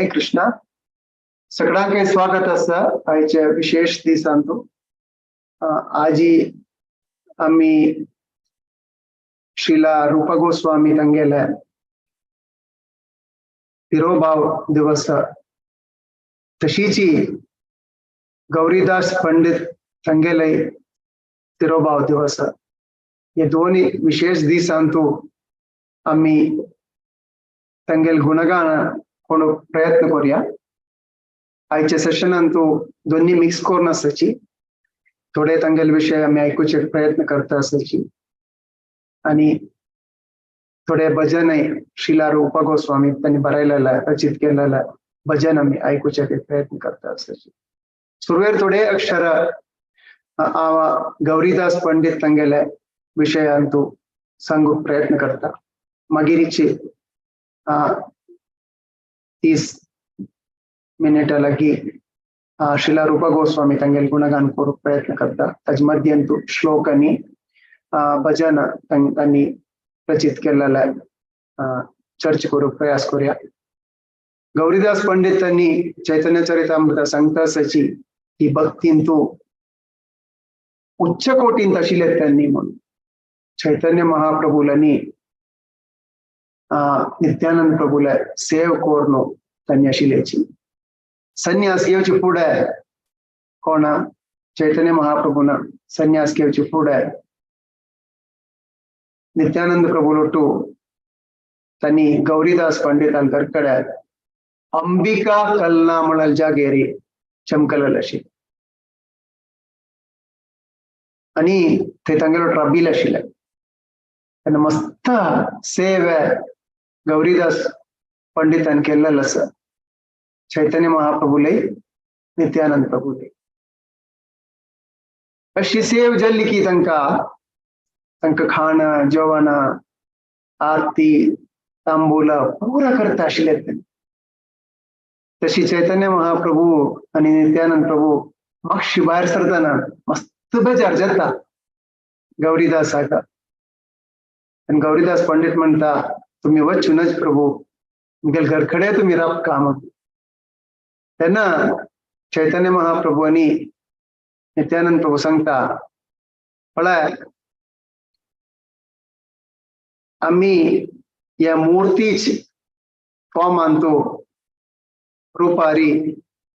हरे कृष्णा. सगळ्यांक स्वागत आसा आयच्या विशेष दिसांतू. आजी आमी श्रीला रूपा गोस्वामी तांगेले तिरोभाव दिवस, तशीची गौरीदास पंडित तांगेले तिरोभाव दिवस, हे दोन्ही विशेष दिसांतू आमी तांगेले गुणगान कोण प्रयत्न करूया. आयच्या सेशनांतू दोन्ही मिक्स करून आसाची, थोडे तांगेले विशय आमी आयकुचे प्रयत्न करता आसाची आणि थोडे भजनय श्रीला रूपा गोस्वामी त्यांनी बरयलेलं रचित केलेलं भजन आमी आयकुचे प्रयत्न करता आसाची. सुरवेर थोडे अक्षर गौरीदास पंडित तांगेले विशयांतू सांगूक प्रयत्न करता. मागीरची 30 मिनिटां लागी श्रीला रूपा गोस्वामी तांगेले गुणगान करूंक प्रयत्न करता. ताजे मध्यंतू श्लोक आनी भजन तांणी रचित केलेले चर्च करूंक प्रयास करूया. गौरीदास पंडितांनी चैतन्य चरितामृत सांगता आसाची ही भक्तींतू उच्च कोटींत आशिल्ले त्यांनी म्हणून चैतन्य महाप्रभुलांनी नित्यानंद प्रभुले सेव कोर्नो त्यांनी आशिल्ल्याची संन्यास घेवचे फुडें कोणा चैतन्य महाप्रभून संन्यास घेवचे फुडें नित्यानंद प्रभुलोटू त्यांनी गौरीदास पंडितान घरकडे अंबिका कलना म्हळ्यार जागेरी चमकलेल अशी आनी थंय तांगेलो ट्राबील आशिल्ले. तेन्ना मस्त सेवे गौरीदास पंडितान केल्लेल आसा चैतन्य महाप्रभुले नित्यानंद प्रभुले. अशी सेव जाल्ली की तांकां तांकां खाणां जेवणां आरती तांबूला पुरा करता आशिल्ले. तशी चैतन्य महाप्रभू आनी नित्यानंद प्रभू मातशी भायर सरतना मस्त बेजार जाता गौरीदासाक. आनी गौरीदास पंडित म्हणटा तुमी वचूनच प्रभू, म्हगेले घरकडे तुमी राबका म्हणून. तेन्ना चैतन्य महाप्रभू आनी नित्यानंद प्रभू सांगता पळय आमी ह्या मुर्तीच फॉर्मांतू रुपारी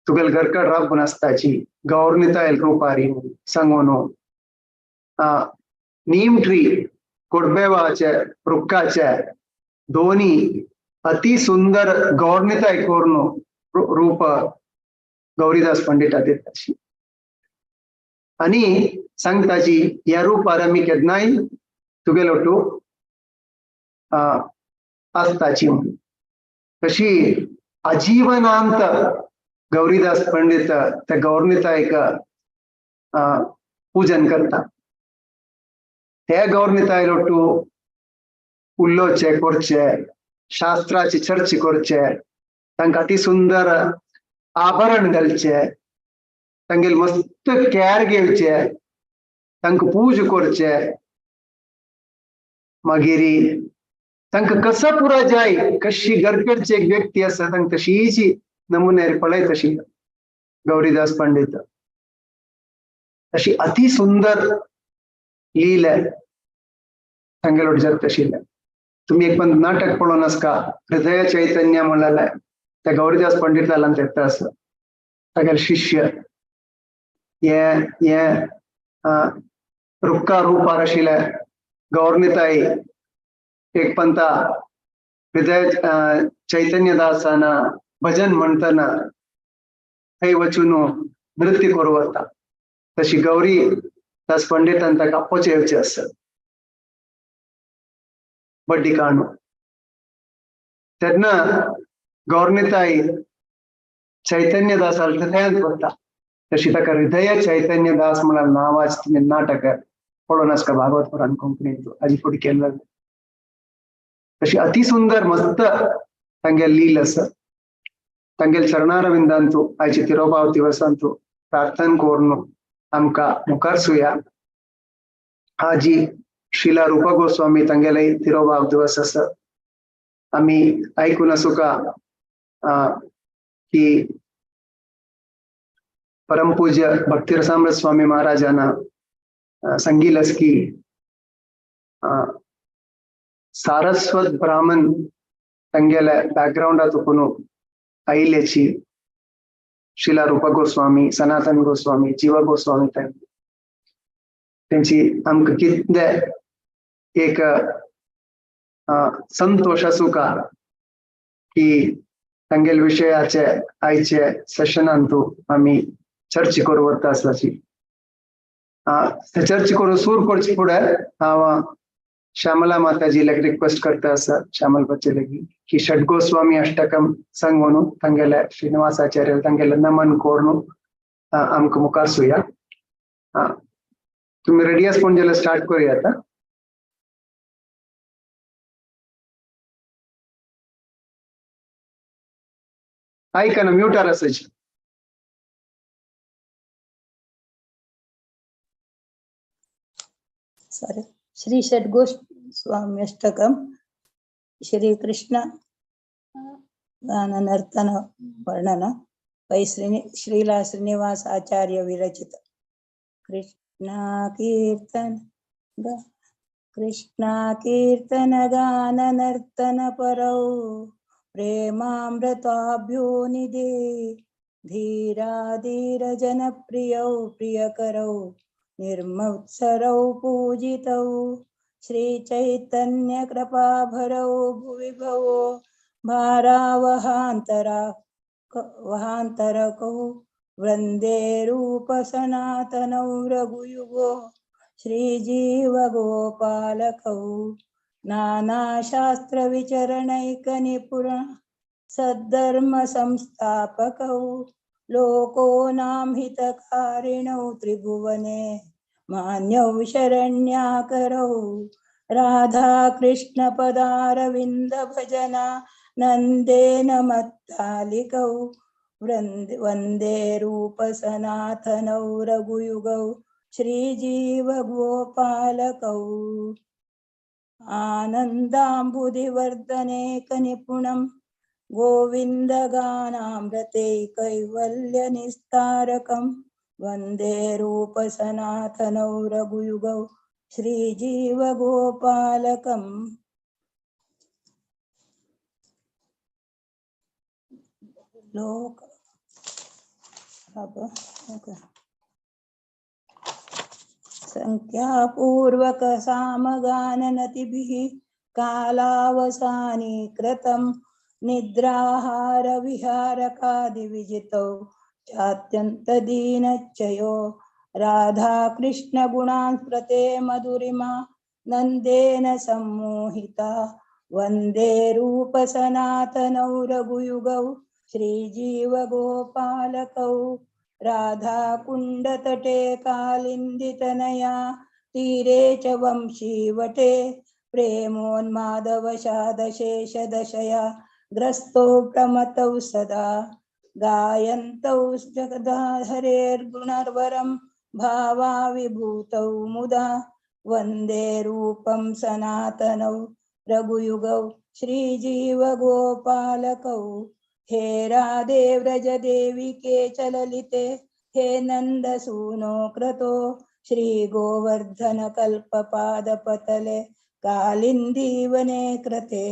तुगेले घरकड राबून आसताची गौरनितायल रुपारी सांगून नीम ट्री कोडबेवाचे रुखाचे दोन्ही अति सुंदर गौरनिताय करून रूप गौरीदास पंडिता दिताची आनी सांगताची ह्या रुपार आमी केन्नाय तुगेलो टू आसताची म्हणून. तशी आजीवनांत गौरीदास पंडित त्या गौरनितायक पूजन करता. त्या गौरनिताय लोटू उल्लोचे करचे शास्त्राची चर्चा करचे तांकां अति सुंदर आभरण घालचे तांगेले मस्त कॅर घेवचे तांकां पूज करचे. मागीर तांकां कसो पुरो जाय कशी घरकडची एक व्यक्ती आसा तांकां तशीची नमुन्यार पळयत तशी गौरीदास पंडित अशी अति सुंदर लीला तांगेलो जाता आशिल्लें. तुमी एक पण नाटक पळोवन आसका हृदय चैतन्य म्हणलें त्या गौरीदास पंडितालान येता आसा तागेले शिष्य हे हे रुक्का रुपार आशिल्ले गौरनिताई एक पंता हृदय चैतन्यदासान भजन म्हणतना थंय वचून नृत्य करूं वता. तशी गौरी दास पंडितान ताका आपोवचें येवचें आसत बड्डी काणू. तेन्ना गौरनिताई चैतन्यदासाल हृदयांत वता. तशी ताका हृदय चैतन्यदास म्हळ्यार नांवाच तुमी नाटक पळोवन आसता भागवत पुराण कोंकणींत हाजी फुडें केल्लें. तशी अति सुंदर मस्त तांगेले लील आसा. तांगेले चरणारविंदांतू आयचे तिरोभाव दिवसांतू प्रार्थना करून आमकां मुखार सुया. आजी श्रीला रूपा गोस्वामी तांगेले तिरोभाव दिवस आसा. आमी आयकून आसुका की परमपूज्य भक्तिरसामृत स्वामी महाराजांना सांगितलंस की सारस्वत ब्राह्मण तांगेल्या बॅकग्राऊंडात कोण आयिल्ल्याची श्रीला रूपा गोस्वामी, सनातन गोस्वामी, जीवा गोस्वामी त्यांची आमकां कितले एक संतोष आसूका की तांगेले विशयाचे आयचे सेशनांतू आमी चर्च करूं वता आसल्याची. चर्च करून सूर करचे फुडें हांव श्यामला माताजी लागी रिक्वेस्ट करता आसा, श्यामल बच्चे लागी की षड गोस्वामी अष्टकम सांगून तांगेले श्रीनिवासाचार्य तांगेले नमन करून आमकां मुखार सुया. तुम्ही रेडी आसा पूण जाल्यार स्टार्ट करूया आतां. ऐका ना, म्युटार आसाची. सॉरी. श्री षड्गोस्वामी अष्टकम, श्री कृष्ण नर्तन वर्णन वै श्रीला श्रीनिवास आचार्य विरचित. कृष्णा कीर्तन कृष्णा कीर्तन गान नर्तन परौ प्रेमामृताभ्योनिधे धीरा धीर जनप्रियौ प्रियकरौ निर्मत्सरौ पूजितौ श्री चैतन्य कृपाभरौ भुवि भवो भारावहांतरा वहांतरकौ वंदे रूप सनातनौ रघुयुगो श्री जीव गोपालकौ नानाशास्त्र विचरणैक निपुण सद्धर्म संस्थापकौ लोको नाम हितकारिणौ त्रिभुवने मान्यौ शरण्याकरौ राधा कृष्ण पदारविंद भजना नंदेन मत्तालिकौ वंदे रूप सनातनौ रघुयुगौ श्री जीव गोपालकौ. आनंदांबुधिवर्धनेक निपुणं गोविंद गानामृते कैवल्य निस्तारकं वंदे रूप सनातनौ रघुयुगौ श्री जीव गोपालकम्. लोक संख्यापूर्वक सामगाननतिभिः कालावसानी कृतं निद्राहार विहारकादिविजितौ चात्यन्तदीनचयो राधा कृष्ण गुणान् प्रते मधुरिमा नंदेन सम्मोहिता वंदे रूप सनातनौ रघुयुगौ श्री जीव गोपालकौ. राधा कुंडतटे कालिंदितनया तीरे च वंशीवटे प्रेमोन्मादवशादशेषदशया ग्रस्तो प्रमतौ सदा गायन्तौ जगदा हरेर्गुणर्वरं भावाविभूतौ मुदा वंदे रूपं सनातनौ रघुयुगौ श्रीजीवगोपालकौ. हे राधे व्रजदेविके च ललिते हे नन्दसूनो क्रतो श्री गोवर्धन कल्पपादपतले कालिन्दीवने कृते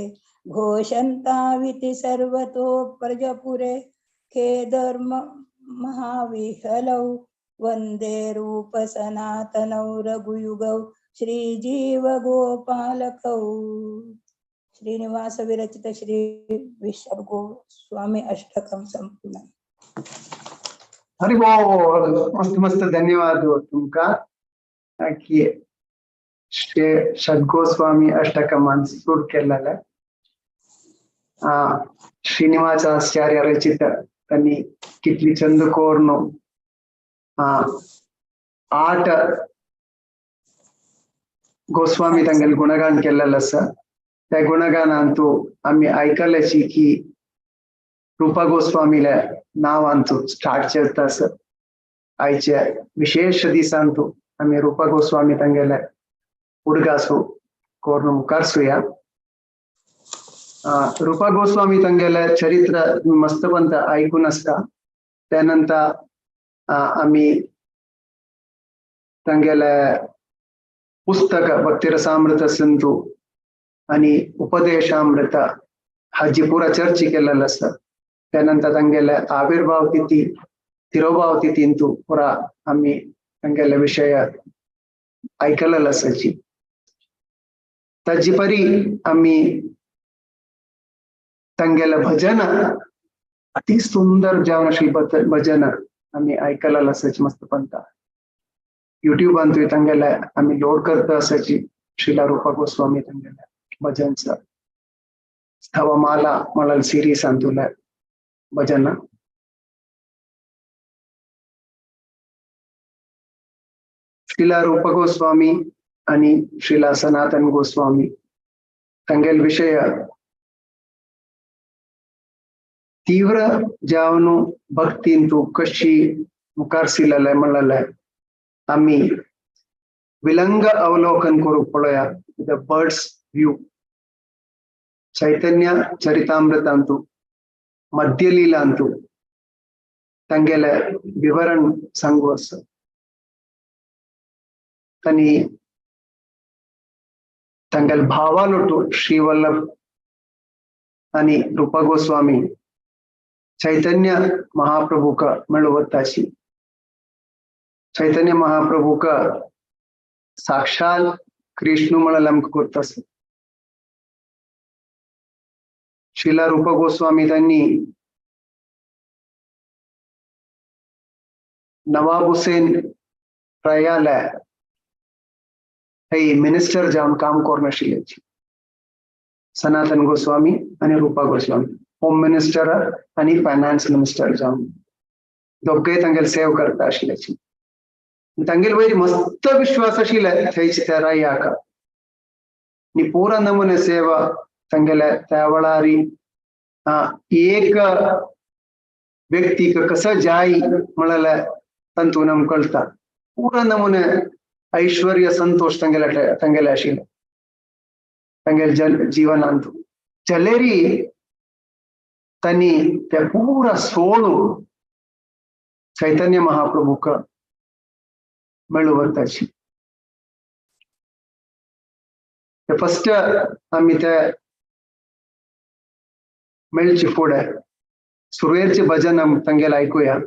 घोषन्ताविति सर्वतो प्रजपुरे खेदर्म महाविहलौ वंदे रूप सनातनौ रघुयुगौ श्रीजीवगोपालकौ. श्रीनिवास विरचित श्री विष्णु अष्टकम संपूर्ण. हरि बोल. मस्त मस्त धन्यवाद तुमका की श्री षड्गोस्वामी अष्टकमान सुर केलेला श्रीनिवासाचार्य रचित त्यांनी कितली चंद कोर्नो 8 गोस्वामी तांगेले गुणगान केलेलं आसा. त्या गुणगानांतू आम्ही ऐकल्याची की रूपा गोस्वामीला नावांतू स्टार्ट चलता आसा. आयच्या विशेष दिसांतू आम्ही रूपा गोस्वामी तांगेले उडगासू कोर्न मुखार सुया. रूपा गोस्वामी तांगेले चरित्र मस्तपंत आयकून आसता. त्यानंतर आमी तांगेले पुस्तक भक्तिरसामृत सिंधु आणि उपदेशामृत हाजी पुरा चर्चा केलेला आसा. त्यानंतर तांगेले आविर्भाव तिथी तिरोभाव तिथींतू पुरा आमी तांगेले विशय आयकलेलो आसाची. ताजी परी आमी तांगेले भजन अति सुंदर जावन अशी भजन आमी आयकलेलो आसाची मस्तपंत. युट्यूबांतूय तांगेले आमी लोड करता आसाची श्रीला रूपा गोस्वामी तांगेले भजनचा स्तवमाला म्हणल्यार सिरीज अंतुले भजन. श्रीला रूप गोस्वामी आणि श्रीला सनातन गोस्वामी तांगेल विषय तीव्र जावन भक्तींतू कशी मुखार म्हणलेले आमी विलंग अवलोकन करूंक पळोवया. The birds view Chaitanya चरितामृतांतू मध्यलीलांतू तांगेले विवरण सांगू आसा. तांणी तांगेले भावालोटू श्रीवल्लभ आनी रूपा गोस्वामी चैतन्य महाप्रभूक मेळवताशी. चैतन्य महाप्रभूक साक्षात कृष्ण म्हणल्यार आमकां करता आसा. श्रीला रूप गोस्वामी तांणी नवाब हुसेन रयाले हे मिनिस्टर जावन काम करून आशिल्ले. सनातन गोस्वामी आनी रूपा गोस्वामी होम मिनिस्टर आनी फायनान्स मिनिस्टर जावन दोगय तांगेले सेव करता आशिल्ले. तांगेले वयर मस्त विश्वास आशिल्ले थंयच त्या रायाक नी पुरा नमुने सेवा तांगेले त्या वेळार एक व्यक्तीक कसं जाय म्हणल्यार तातूंत आमकां कळटा. पुरा नमुने ऐश्वर्य संतोष तांगेले तांगेले आशिल्ले तांगेले जल जीवनांत. जलेरी तांणी ते पुरा सोडून चैतन्य महाप्रभूक मेळू वताची. फस्ट आमी ते मेळचे फुडें सुरवेरचे भजन आमी तांगेले आयकुया.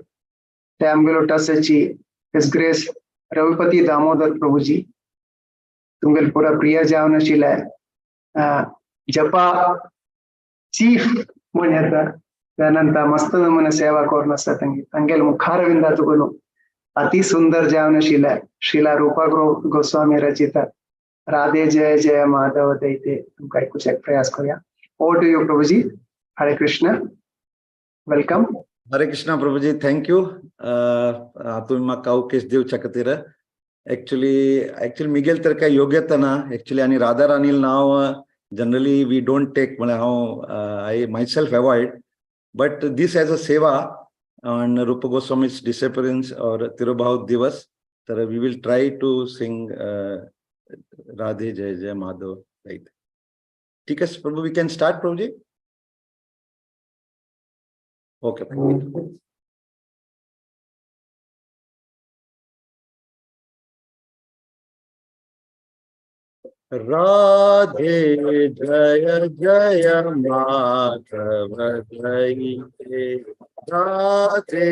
ते आमगेलो टसाची his grace Ravipati Damodar Prabhuji तुमगेले पुरा प्रिय जावन आशिल्ले जपा चीफ म्हण येता. त्यानंतर मस्त नमुने सेवा करून आसा तांगे तांगेले मुखारविंदा तुगून अति सुंदर जावन आशिल्ले श्रीला रूपा गोस्वामी रचित राधे जय जय माधव दैते तुमकां आयकुचें प्रयास करूया. Over to you Prabhuji. Hare Krishna. Welcome. Hare Krishna Prabhuji, thank you. तुमी म्हाका अवकाश दिवच्या खातीर. एक्चुअली मिगेल तर काय योग्यता ना एक्चुअली. आनी राधा रानील नांव जनरली we don't take, म्हळ्यार हांव I myself avoid, but this as a seva on Rupa Goswami's disappearance or Tirobhav Divas, तर we will try to sing Radhe Jai Jai Madhav. Right, ठीक आहे Prabhu, we can start Prabhuji. Okay. Radhe Jai Jai Madhav Jai, Radhe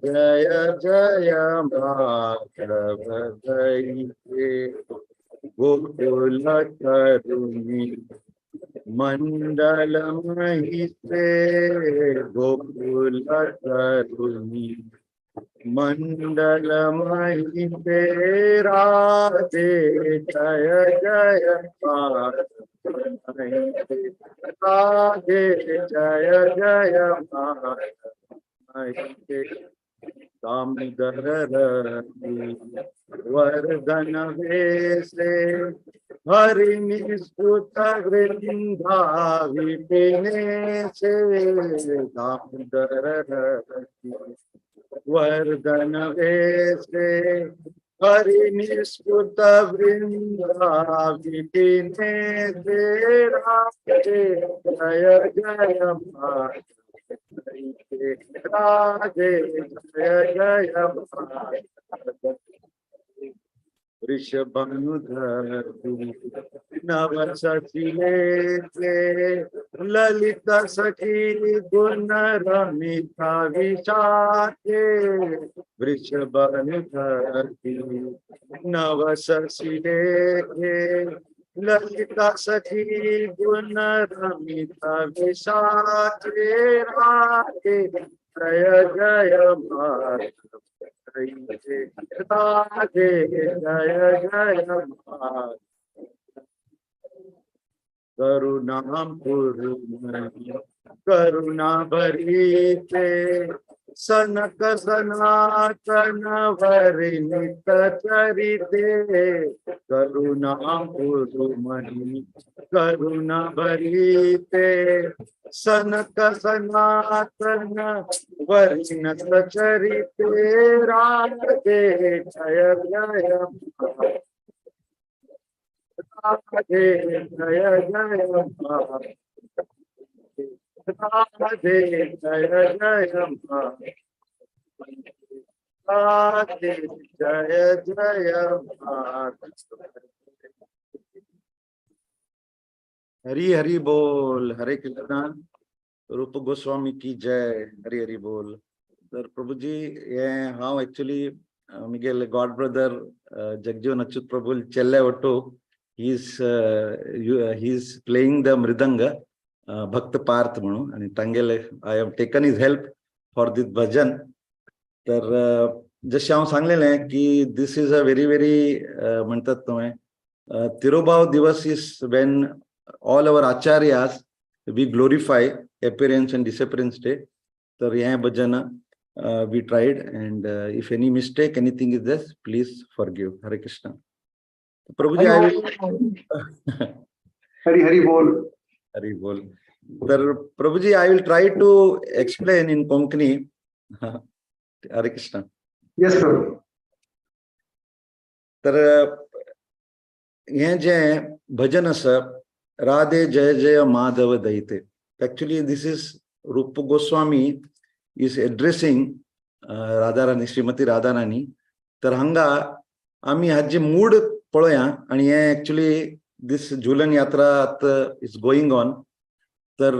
Jai Jai Madhav Jai, Gokul तरुणी मंडल महिते, गोकुल तरुणी मंडल महिते, राधे जय जय माधव, राधे जय जय माधव, दामोदर वर्धन वेसे, हरिणी सुत वृंदा विपिने से, दामोदर वर्धन वेसे, हरि निष्कृत वृंदा विपिने राधे जय जय राधे जय जय वृषभानुधर नव सचिले ललित सखी गुण रमिता विशाखे वृषभानुधर नव सचिले ललिता सखी गुण रमिता विशाखे राधे जय जय राधे जय जय करुणा करुणा भरीते सनक सनातन वरिणित चरिते करुणा मणि करुणा भरीते सनक सनातन वरिणित चरिते राधे जय जय राधे जय जय राधे जय जय राधे जय जय. हरि हरि बोल. हरे कृष्णा. रूप गोस्वामी की जय. हरि हरि बोल. तर प्रभुजी, हे हांव एक्चुअली मिगेल गॉड ब्रदर जगजीवन अच्युत प्रभु चेल्ले ಒಟ್ಟು he is playing the mridanga भक्त पार्थ म्हणून आणि तांगेले I have taken his help for this bhajan. तर जशें हांव सांगलेलें की this is a very very म्हणतात तुवें तिरोभाव दिवस is when all our acharyas we glorify appearance and disappearance day. तर हें भजन we tried, and if any mistake, anything is this, please forgive. Hare Krishna. Prabhuji, I Hari Hari बोल. हरी बोल. तर प्रभुजी, I will try to explain in Konkani. Hare Krishna. Yes Prabhu. तर हें जें भजन आसा, राधे जय जय Madhav दयिते, actually this is Rupa Goswami is addressing Radharani, Shrimati Radharani. तर हांगा आमी हाजे मूड पळोवया आनी हें एक्चुअली दीस झुलन यात्रा आतां is going on. तर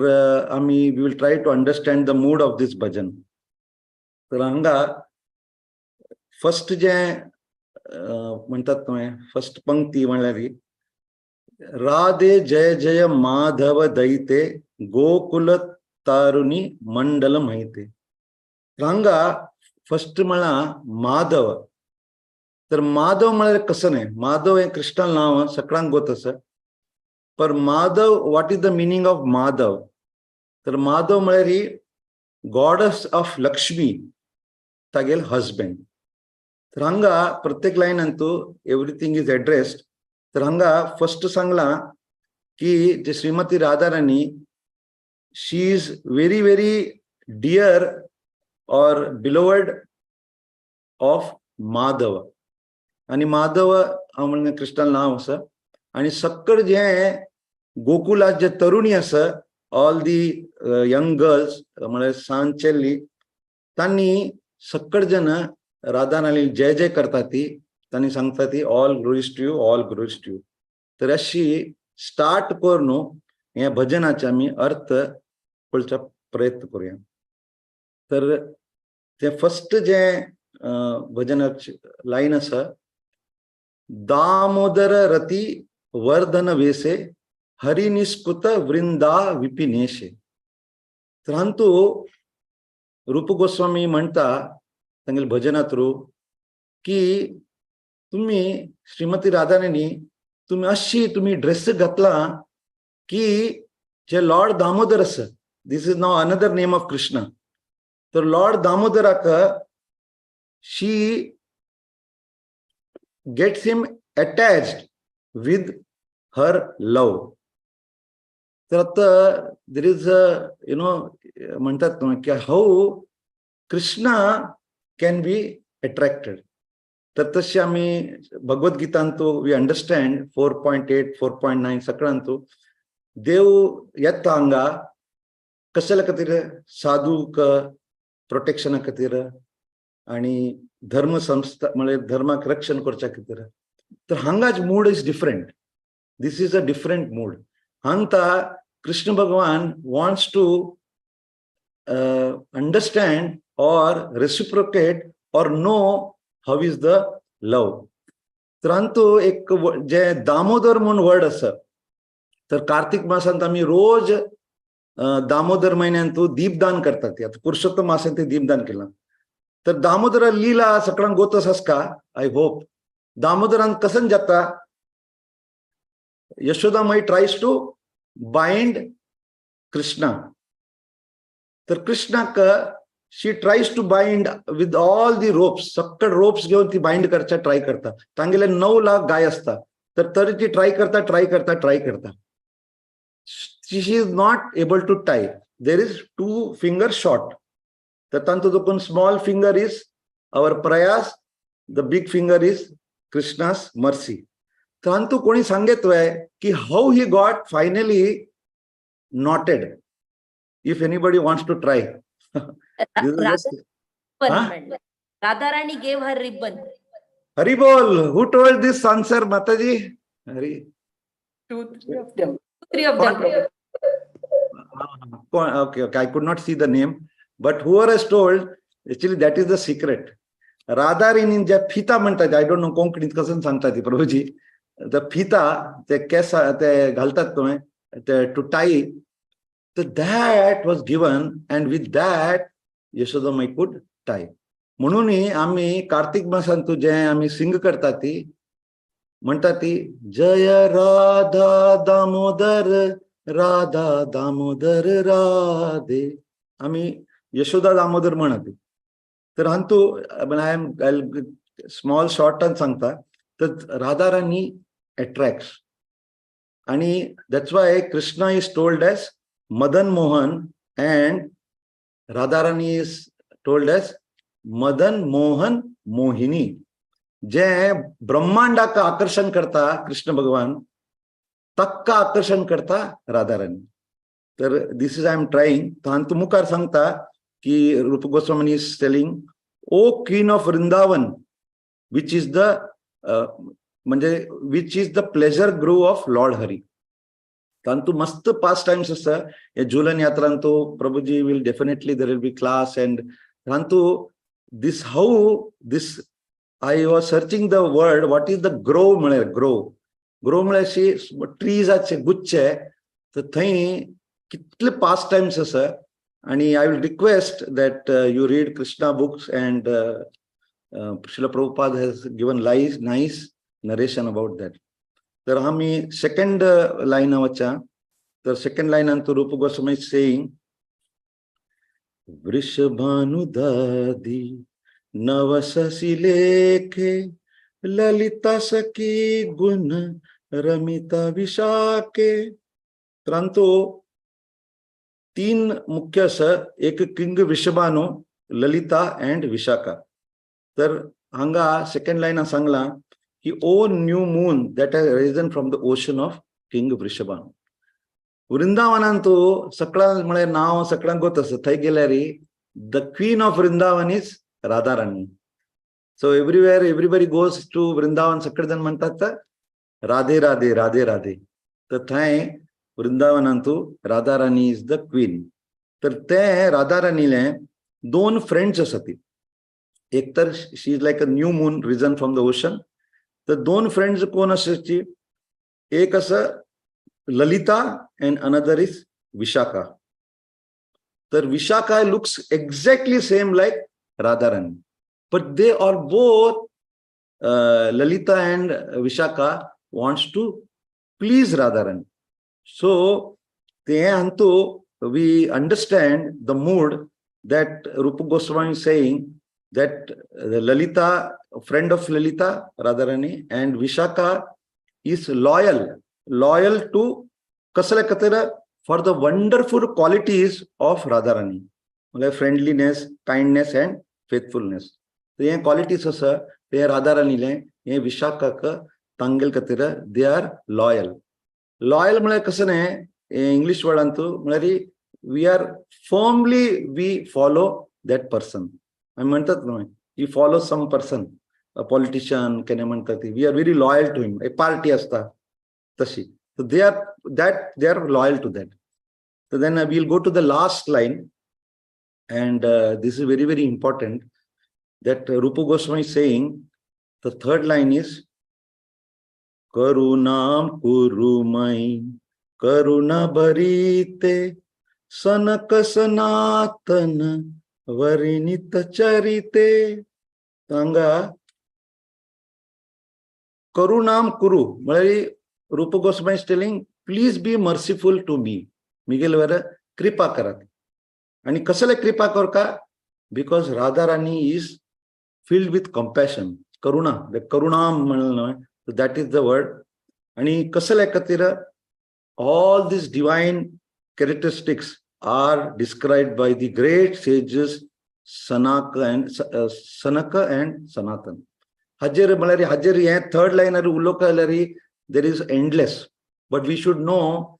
आमी we will try to understand the mood of this bhajan. तर हांगा फर्स्ट जें म्हणटात तुवें, फर्स्ट पंक्ती म्हणल्यार राधे जय जय माधव दयिते गोकुल तारुणी मंडल महिते. हांगा फर्स्ट म्हळां माधव. तर माधव म्हळ्यार कसं न्हय, माधव हें कृष्णान नांव सगळ्यांक गोत आसा. पर Madhav, what is the meaning of Madhav? तर माधव म्हळ्यार ही गॉडस ऑफ लक्ष्मी तागेल हजबंड. तर हांगा प्रत्येक लायनान तूं एवरीथींग is addressed. तर हांगा फर्स्ट सांगलां की जे श्रीमती Radharani, she is very very dear or beloved of Madhav. आनी माधव हांव म्हणलें कृष्णान नांव आसा. आनी सक्कड जे गोकुलात जे तरुणी आसा, ऑल the young girls म्हळ्यार सान चेल्ली, तांणी सक्कड जण राधाराणी जय जय करता ती, तांणी सांगता ती all glories to you, all glories to you. तर अशी स्टार्ट करून ह्या भजनाचे आमी अर्थ पळोवचा प्रयत्न करूया. तर ते फर्स्ट जे भजनाची लायन आसा, दामोदर रती वर्धन वेसे हरिनिस्कुत वृंदा विपिनेशे. तर हांतू रूप गोस्वामी म्हणटा तांगेले भजना थ्रू की तुम्ही श्रीमती राधाराणी, तुम्ही अशी तुम्ही ड्रेस घातला की जे लॉर्ड दामोदर आसा, this is now another name of Krishna. तर Lord दामोदराक she gets him attached with her love. तर आता there is you know म्हणतात ना की how Krishna can be attracted. तर तशी आमी भगवद्गीतांतू we understand 4.8, 4.9 सगळ्यांतू देव येता हांगा कसल्या खातीर? साधूक प्रोटेक्शना खातीर आणि धर्म संस्था, म्हळ्यार धर्माक रक्षण करच्या खातीर. तर हांगाच mood is different. This is a different mood. हांगता Krishna Bhagwan wants to understand or reciprocate or know how is the love. तर हांतू एक जे दामोदर म्हूण वर्ड आसा. तर कार्तिक मासांत आमी रोज दामोदर म्हयन्यांत दीपदान करतात. आता पुरुषोत्तम मासांत ते दीपदान केलां. तर दामोदर लीला सगळ्यांक गोतस आसका, I hope. दामोदरान कसन जाता? Yashoda Mai tries to bind Krishna. तर कृष्णाक she tries to bind with all the ropes. सगळे रोप्स घेवन ती बाइंड करच्या ट्राय करता. तांगेले 9 लाख गाय असता, तर तरी ती ट्राय करता, ट्राय करता, ट्राय करता. She is not able to tie. There is two finger short. तर तांचो देखून small finger is our Prayas, the big finger is Krishna's mercy. तर हांतू कोणी सांगेत वय की how he got finally knotted? If anybody wants to try. Radharani gave her ribbon. Hari bol. Who told this answer, Mataji? Hari. Two, three of them. Three of them, Prabhu. Okay. I could not see the name, but whoever has told, actually that is the secret. Radharani ज्या फिता म्हणतात, I don't know कोंकणीत कसं सांगतात ती Prabhuji, the फिता, ते केस ते घालतात तुवें ते टू टाई, तर that was given and with that Yashodamai could tie. म्हणूनही आम्ही कार्तिक मासांत जे आम्ही सिंग करतात ती म्हणतात ती जय राधा दामोदर राधा दामोदर राधे, आम्ही यशोदा दामोदर म्हणत. तर हांतू I am small शॉर्टान सांगता. तर राधाराणी अट्रॅक्ट्स आणि that's why Krishna is told as Madan Mohan and Radharani is told as Madan Mohan Mohini. जे ब्रह्मांडाक आकर्षण करता कृष्ण भगवान, तक्का आकर्षण करता राधाराणी. तर this is I am trying. हांतू मुखार सांगता की Rupa Goswami is telling, O queen of Vrindavan, which is the म्हणजे which is the pleasure grove of Lord Hari. तांतू मस्त पास टाइम्स आसा. हे झुलन यात्रांतू प्रभुजी will definitely there will be class. And तांतू this how this I was searching the word, what is the grove म्हळ्यार. Grove, Grove म्हळ्यार अशी ट्रीजाचे गुच्छे. तर थंय कितले पास टाइम्स आसा आणि I will request that you read Krishna books and Srila Prabhupada has given lies nice narration about that. तर आम्ही सेकंड लाईन वचा. तर सेकंड लाईन अंतू रूप गोस्वामी सेईंग, वृषभानुदधि नव शशिलेखे ललिता सखी गुण रमिता विशाखे. तर तीन मुख्य असं, एक किंग वृषभानु, ललिता अँड विशाखा. तर हांगा सेकंड लाईन सांगला की O new moon that has risen from the ocean of King Vrishabhanu. वृंदावनांतू सगळ्यां म्हळ्यार नांव सगळ्यांक गोत आसा. थंय गेल्यार the queen of Vrindavan is Radharani. So everywhere everybody goes to Vrindavan, सगळे जण म्हणतात राधे राधे राधे राधे. तर थंय वृंदावनांतू राधाराणी is the queen. तर ते राधाराणीले दोन फ्रेंड्स आसा ती. एक तर she is like a new moon risen from the ocean. तर दोन फ्रेंड्स कोण आसाची? एक असं Lalita and another is Vishakha. तर Vishakha looks exactly same like Radharani, but they are both, Lalita and Vishakha wants to please Radharani. So ते Antu we understand the mood that Rupa Goswami is saying that the Lalita, friend of Lalita, Radharani, and Vishaka is loyal, loyal to कसले खातीर? For the wonderful qualities of Radharani, म्हणजे friendliness, kindness and faithfulness. तर हे qualities आसा. हे राधाराणीलें हे विशाखाक तांगेल खातीर they are loyal. Loyal म्हळ्यार कसं न्ही इंग्लीश वर्डांतू म्हळ्यार we are firmly we follow that person. आमी म्हणतात न्हय, you follow some person, politician केन्ना म्हणटात ती, we are very loyal to him, एक पार्टी आसता तशी. So they are that, they are loyal to that. So then we'll go to the last line, and this is very very important that Rupa Goswami is saying, the third line is Karunam kurumai karuna bharite Sanak Sanatan varinit charite. हांगा करुणाम कुरु म्हळ्यार Rupa Goswami is telling, please be merciful to me. Miguel वर कृपा करात. आणि कसले कृपा करका? Because Radharani is filled with compassion, Karuna, the करुणाम म्हणलं न्हय, that is the word. आणि कसले खातीर all these divine characteristics are described by the great sages Sanaka and Sanatan. हाजेर म्हळ्यार हाजेर हे थर्ड लायनार उलोवंक जाल्यार there is endless, but we should know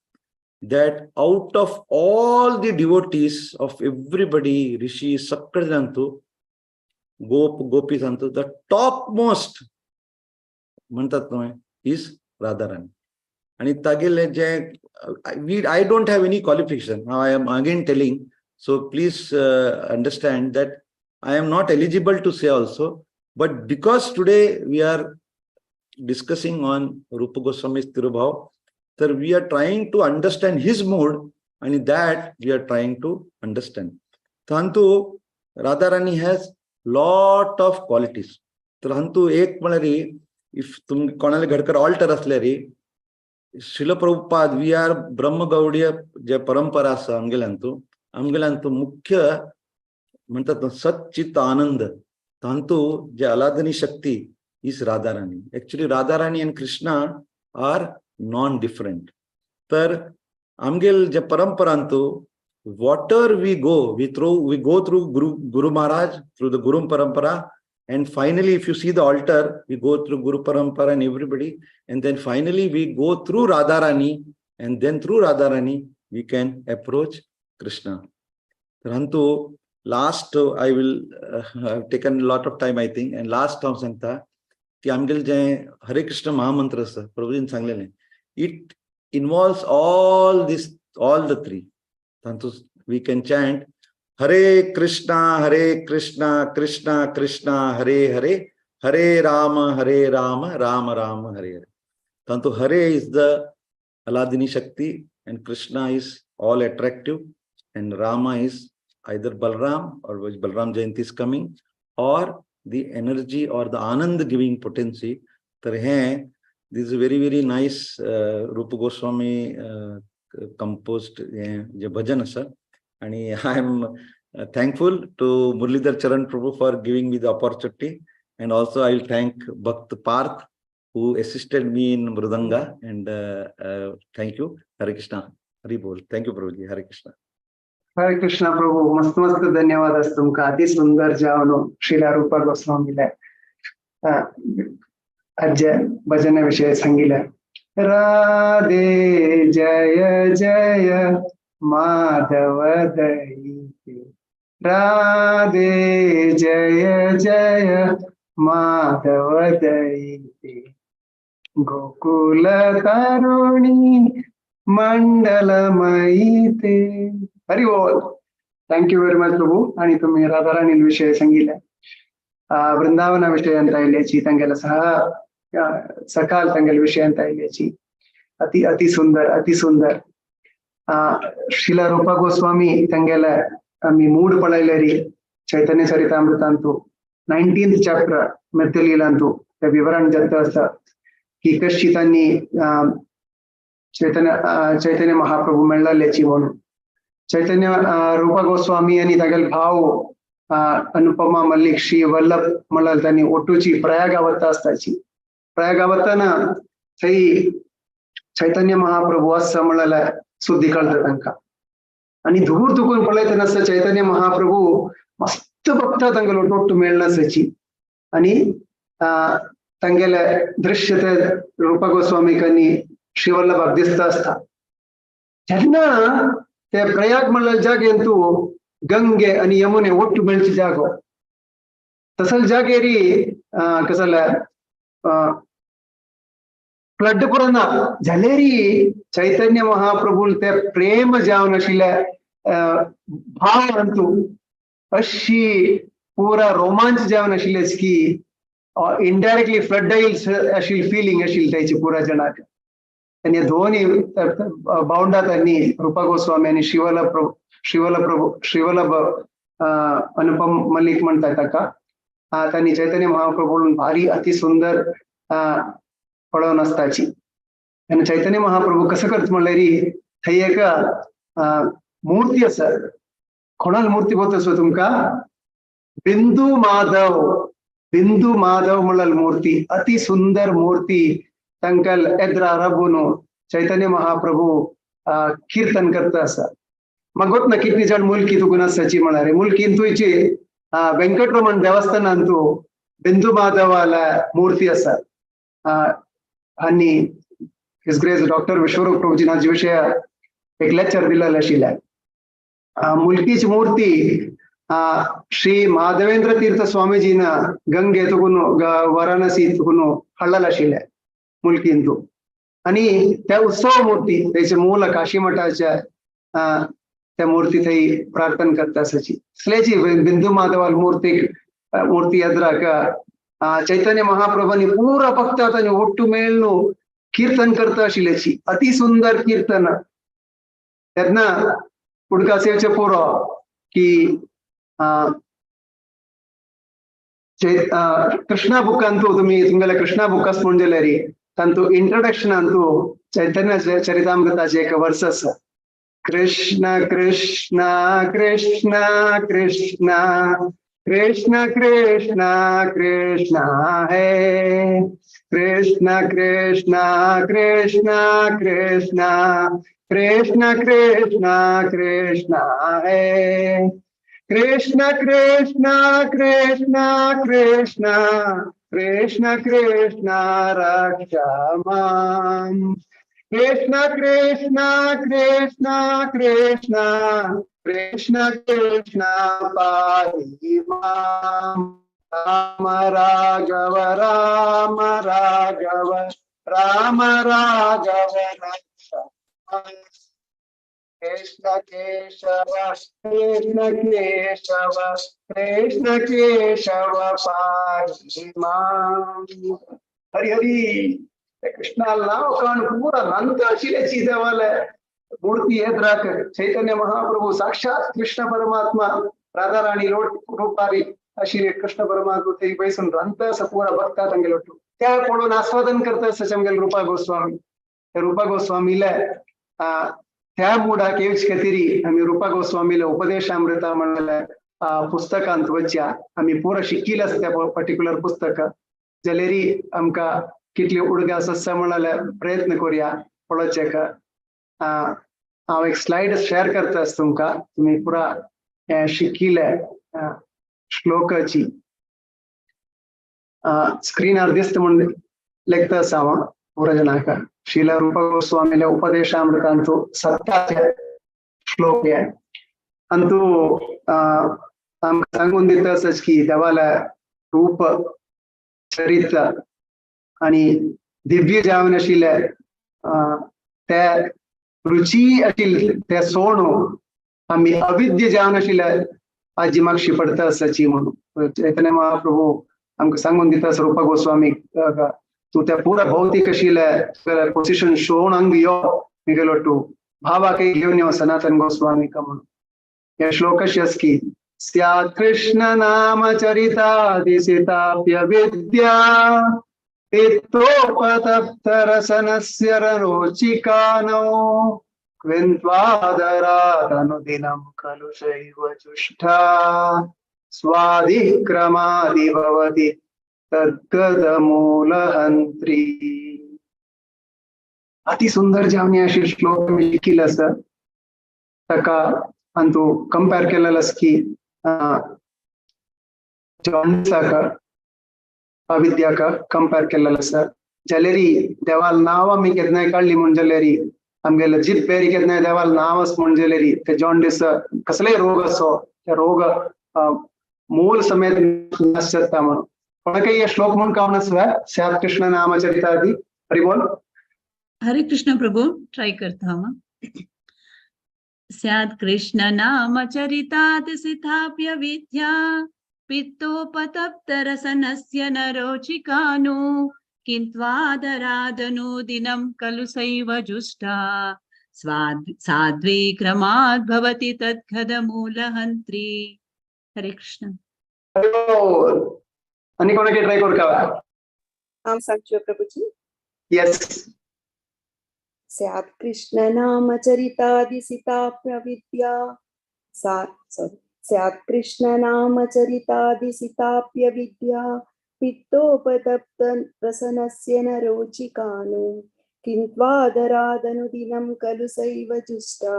that out of all the devotees of everybody, rishi सगळे जाणतो, गोप गोपी सांगतो, the top most म्हणतात न्हय is Radharani. आणि तागेले जे we I don't have any qualification, I am again telling, so please understand that I am not eligible to say also, but because today we are discussing on Rupa Goswami's Tirobhav, तर we are trying to understand his mood आणि that we are trying to understand. तांतू Radharani has lot of qualities. तर हांतू एक म्हळ्यार if तुम कोणाले घडकर ऑल्टर असल्यार श्रील प्रभुपाद, we are ब्रह्मगौडीय जे परंपरा आसा आमगेल्यांतू, आमगेल्यांतू मुख्य म्हणतात सच्चित आनंद, तांतू जे अलादनी शक्ती is Radharani. Actually Radharani and Krishna are non different. तर आमगेल जे परंपरांतू water we go, we through we go through Guru, Guru Maharaj, through the Guru Parampara, and finally if you see the altar, we go through Guru Parampara and everybody, and then finally we go through Radharani, and then through Radharani we can approach Krishna. तर हांतू last I will have taken lot of time I think, and last हांव सांगता की आमगेले जे हरे कृष्ण महामंत्र आसा प्रभुजीन सांगलेलें, it involves all this, all the three. तांतू we can chant Hare Krishna Hare Krishna Krishna Krishna Hare Hare Hare Ram Hare Ram Ram Ram Hare Hare. तांतू Hare is the Aladini Shakti and Krishna is all attractive and Rama is either Balram or which Balram Jayanti is coming or the energy or the Anand giving potency. तर हे this is very very nice Rupa Goswami composed हे जे भजन आसा. आणि I am thankful to Muralidhar Charan Prabhu for giving me the opportunity, and also I will thank Bhakt Parth who assisted me in Mridanga, and thank you. Hare Krishna. Hari Bol. Thank you Prabhuji. Hare Krishna. Hare Krishna Prabhu, मस्त मस्त धन्यवाद आसा तुमकां. अति सुंदर जावन श्रीला रूपा गोस्वामीले अज्य भजन विषय सांगिले. राधे जय जय माधव दयिते, राधे जय जय माधव दयिते, गोकुल तरुणी मंडलमयी ते. हरी बोल. Thank you very much Prabhu. आणि तुम्ही राधाराणी विषय सांगितले, वृंदावना विषय ಅಂತ ಇಲ್ಲೇಚಿ ತಂಗೆಲ್ಲ ಸಹ सकाल ತಂಗೆल विषय ಅಂತ ಇಲ್ಲೇಚಿ. अति अति सुंदर, अति सुंदर. श्रीला रूपा गोस्वामी ತಂಗೆಲ್ಲ आम्ही मूड पळयलेरी चैतन्य चरितामृतांतु 19th chapter मध्यलीलांतु ते विवरण जाता आसा की कशी तांणी चैतन्य चैतन्य महाप्रभू मेळ्ळाल्याची म्हणून. चैतन्य रूपा गोस्वामी आणि तागेले भाव अनुपमा मल्लिक श्री वल्लभ म्हळ्यार तांणी ओटूची प्रयागावता आसताची. प्रयागावताना थंय चैतन्य महाप्रभू आसा म्हळ्यार सुद्दी कळटा तांकां. आणि धूर तुकून पळयतना आसता चैतन्य महाप्रभू मस्त भक्त तांगेलो ओटोट्टू मेळनासाची. आणि तांगेले दृश्य ते रूपा गोस्वामीक आनी श्रीवल्लभाक दिसता आसता. जेन्ना ते प्रयाग म्हणल्यार जागेंतू गंगे आनी यमुने ಒಟ್ಟು मेळचे जागो, तसल जागेरी कसले फ्लड पुरो ना जाल्यारी चैतन्य महाप्रभूल ते प्रेम जावन आशिल्ले भाव अंतू अशी पुरा रोमांच जावन आशिल्लेच की इनडायरेक्टली फ्लड आशिल्ली फिलिंग आशिल्ली ताची पुरा जणाक. आनी दोनी भावंडा त्यांनी रूपा गोस्वामी आनी श्रीवल्लभ अनुपम मल्लिक म्हणतात ताका, त्यांनी चैतन्य महाप्रभून भारी अति सुंदर पळोवन आसताची. आनी चैतन्य महाप्रभू कसं करता म्हणल्यार थंय एक मूर्ती आसा. कोणाल मूर्ती बोत आसा तुमकां? बिंदू माधव, बिंदू माधव म्हणल्यार मूर्ती, अति सुंदर मूर्ती. तांकां एद्रा राबून चैतन्य महाप्रभू कीर्तन करता आसा. मग ना कितली जाण मुलकी तुकून आसाची म्हळ्यार मुलकीन तुयची वेंकटरमण देवस्थानांतू बिंदू माधवाला मूर्ती आसा. आनी his grace doctor Vishwaroop Prabhuji हाजे विशय एक लेक्चर दिलेलें आशिल्लें. मुलकीची मूर्ती श्री माधवेंद्र तीर्थ स्वामीजीन गंगे तुकून वाराणसी तुकून हाडलेलें आशिल्लें मुलकींतू. आनी त्या उत्सव मूर्ती तेचे मूल काशी मठाच्या त्या मूर्ती थंय प्रार्थना करता आसाची. असल्याची बिंदू माधवाल मूर्ती एद्राक चैतन्य महाप्रभूंनी पुरा भक्त तांणी ಒಟ್ಟು मेळ्ळू कीर्तन करता आशिल्ल्याची अति सुंदर कीर्तन. तेन्ना उडकास येवचें पुरो की कृष्णा बुकांतू तुमी तुमगेल्या कृष्णा बुकास म्हणून जाल्यार तांतू इंट्रोडक्शनांतू चैतन्य चरितामृताचे एक वर्स आसा. कृष्ण कृष्ण कृष्ण कृष्ण कृष्ण कृष्ण कृष्ण है, कृष्ण कृष्ण कृष्ण कृष्ण कृष्ण कृष्ण कृष्ण है, कृष्ण कृष्ण कृष्ण कृष्ण कृष्ण कृष्ण रक्षा मां, कृष्ण कृष्ण कृष्ण कृष्ण कृष्ण कृष्ण पाहि मां, राम राघव राम राघव राम राघव रक्षा कृष्ण केशव कृष्ण केशव कृष्ण केशव पाहि मां. हरी हरी. कृष्णा नाव काण पूरा नंत आशिल्ल्याची देवाले मूर्ती एद्राक चैतन्य महाप्रभू साक्षात कृष्ण परमात्मा राधाराणी रूपारी आशिल्ले कृष्ण परमात्मा थंय बैसून रांदता आसा पुरा भक्ता तांगेले ಒಟ್ಟು. त्या पळोवन आस्वादन करता आसा आमगेले रूपा गोस्वामी. त्या रूपा गोस्वामीले त्या मुडाक येवचे खातीर आमी रूपा गोस्वामीले उपदेशामृता म्हणलेले पुस्तकांत वचया. आमी पुरा शिकिल्ले आसा त्या पर्टिक्युलर पुस्तक जाल्यार आमकां कितले उडगास आसा म्हणल्यार प्रयत्न करुया पळोवचें. हांव एक स्लायड शेअर करता आसा तुमकां, तुमी पुरा शिकिल्ले श्लोकाची स्क्रीनार दिसता म्हूण लेखता आसा हांव पुरा जणांक. श्रील रूप गोस्वामीले उपदेशामृतांतू 17 श्लोक हे अंतू आमकां सांगून दिता आसा की देवाले रूप चरित्र आणि दिव्य जावन आशिल्ले ते रुची आशिल्ले ते सोणू आमी अविद्य जावन आशिल्ले आजी मागशी पडता आसाची म्हणून चैतन्य महाप्रभू आमकां सांगून दिता रूपा गोस्वामी तूं त्या पुरा भौतीक आशिल्ले पोजिशन शोण अंग यो मिगेलो टू भावाकय घेवन यो सनातन गोस्वामी का म्हणून. ह्या श्लोकाशी आसा की स्यात् कृष्ण नाम चरितादिसिताप्य विद्या पित्तोपतप्तरसनस्य ररोचिकानो क्विन्त्वादरादनुदिनं खलु शैव जुष्टा स्वादिक्रमादि भवति तद्गतमूलहन्त्री. अति सुंदर जावनी अशी श्लोक आमी शिकिल्लो आसा. ताका अंतू कंपेर केलेलो आसा की जॉन्डिसाक अविद्याक कंपेर केल्लें आसा. जाल्यारी देवाल नांव आमी केन्नाय काडली म्हूण जाल्यारी आमगेले जिब्बेरी केन्नाय देवाल नांव आस म्हूण जाल्यारी ते जॉन्डिस कसलेय रोग असो ते रोग मूल समेत नाश जाता म्हणून. कोणाकय हे श्लोक म्हूण कावन आसा स्यात् कृष्ण नाम चरितादि. हरि बोल. हरे कृष्ण प्रभु, ट्राई करता हूँ. स्यात् कृष्ण नाम चरितात् सिथाप्य विद्या पित्तोपतप्तरसनस्य नरोचिकानु किन्त्वादरादनुदिनं खलु सैव जुष्टा साध्वीक्रमाद् भवति तद्गदमूलहन्त्री. हरे कृष्ण. आनी कोणाक ट्राय करका? हांव सांगच्यो प्रभुजी. येस. स्यात् कृष्ण नाम चरितादि सिताप्य विद्या स्यात् कृष्ण नाम चरितादि सिताप्य विद्या पित्तोपतप्त रसनस्य न रोचिकानु किन्त्वादरादनुदिनं खलु सैव जुष्टा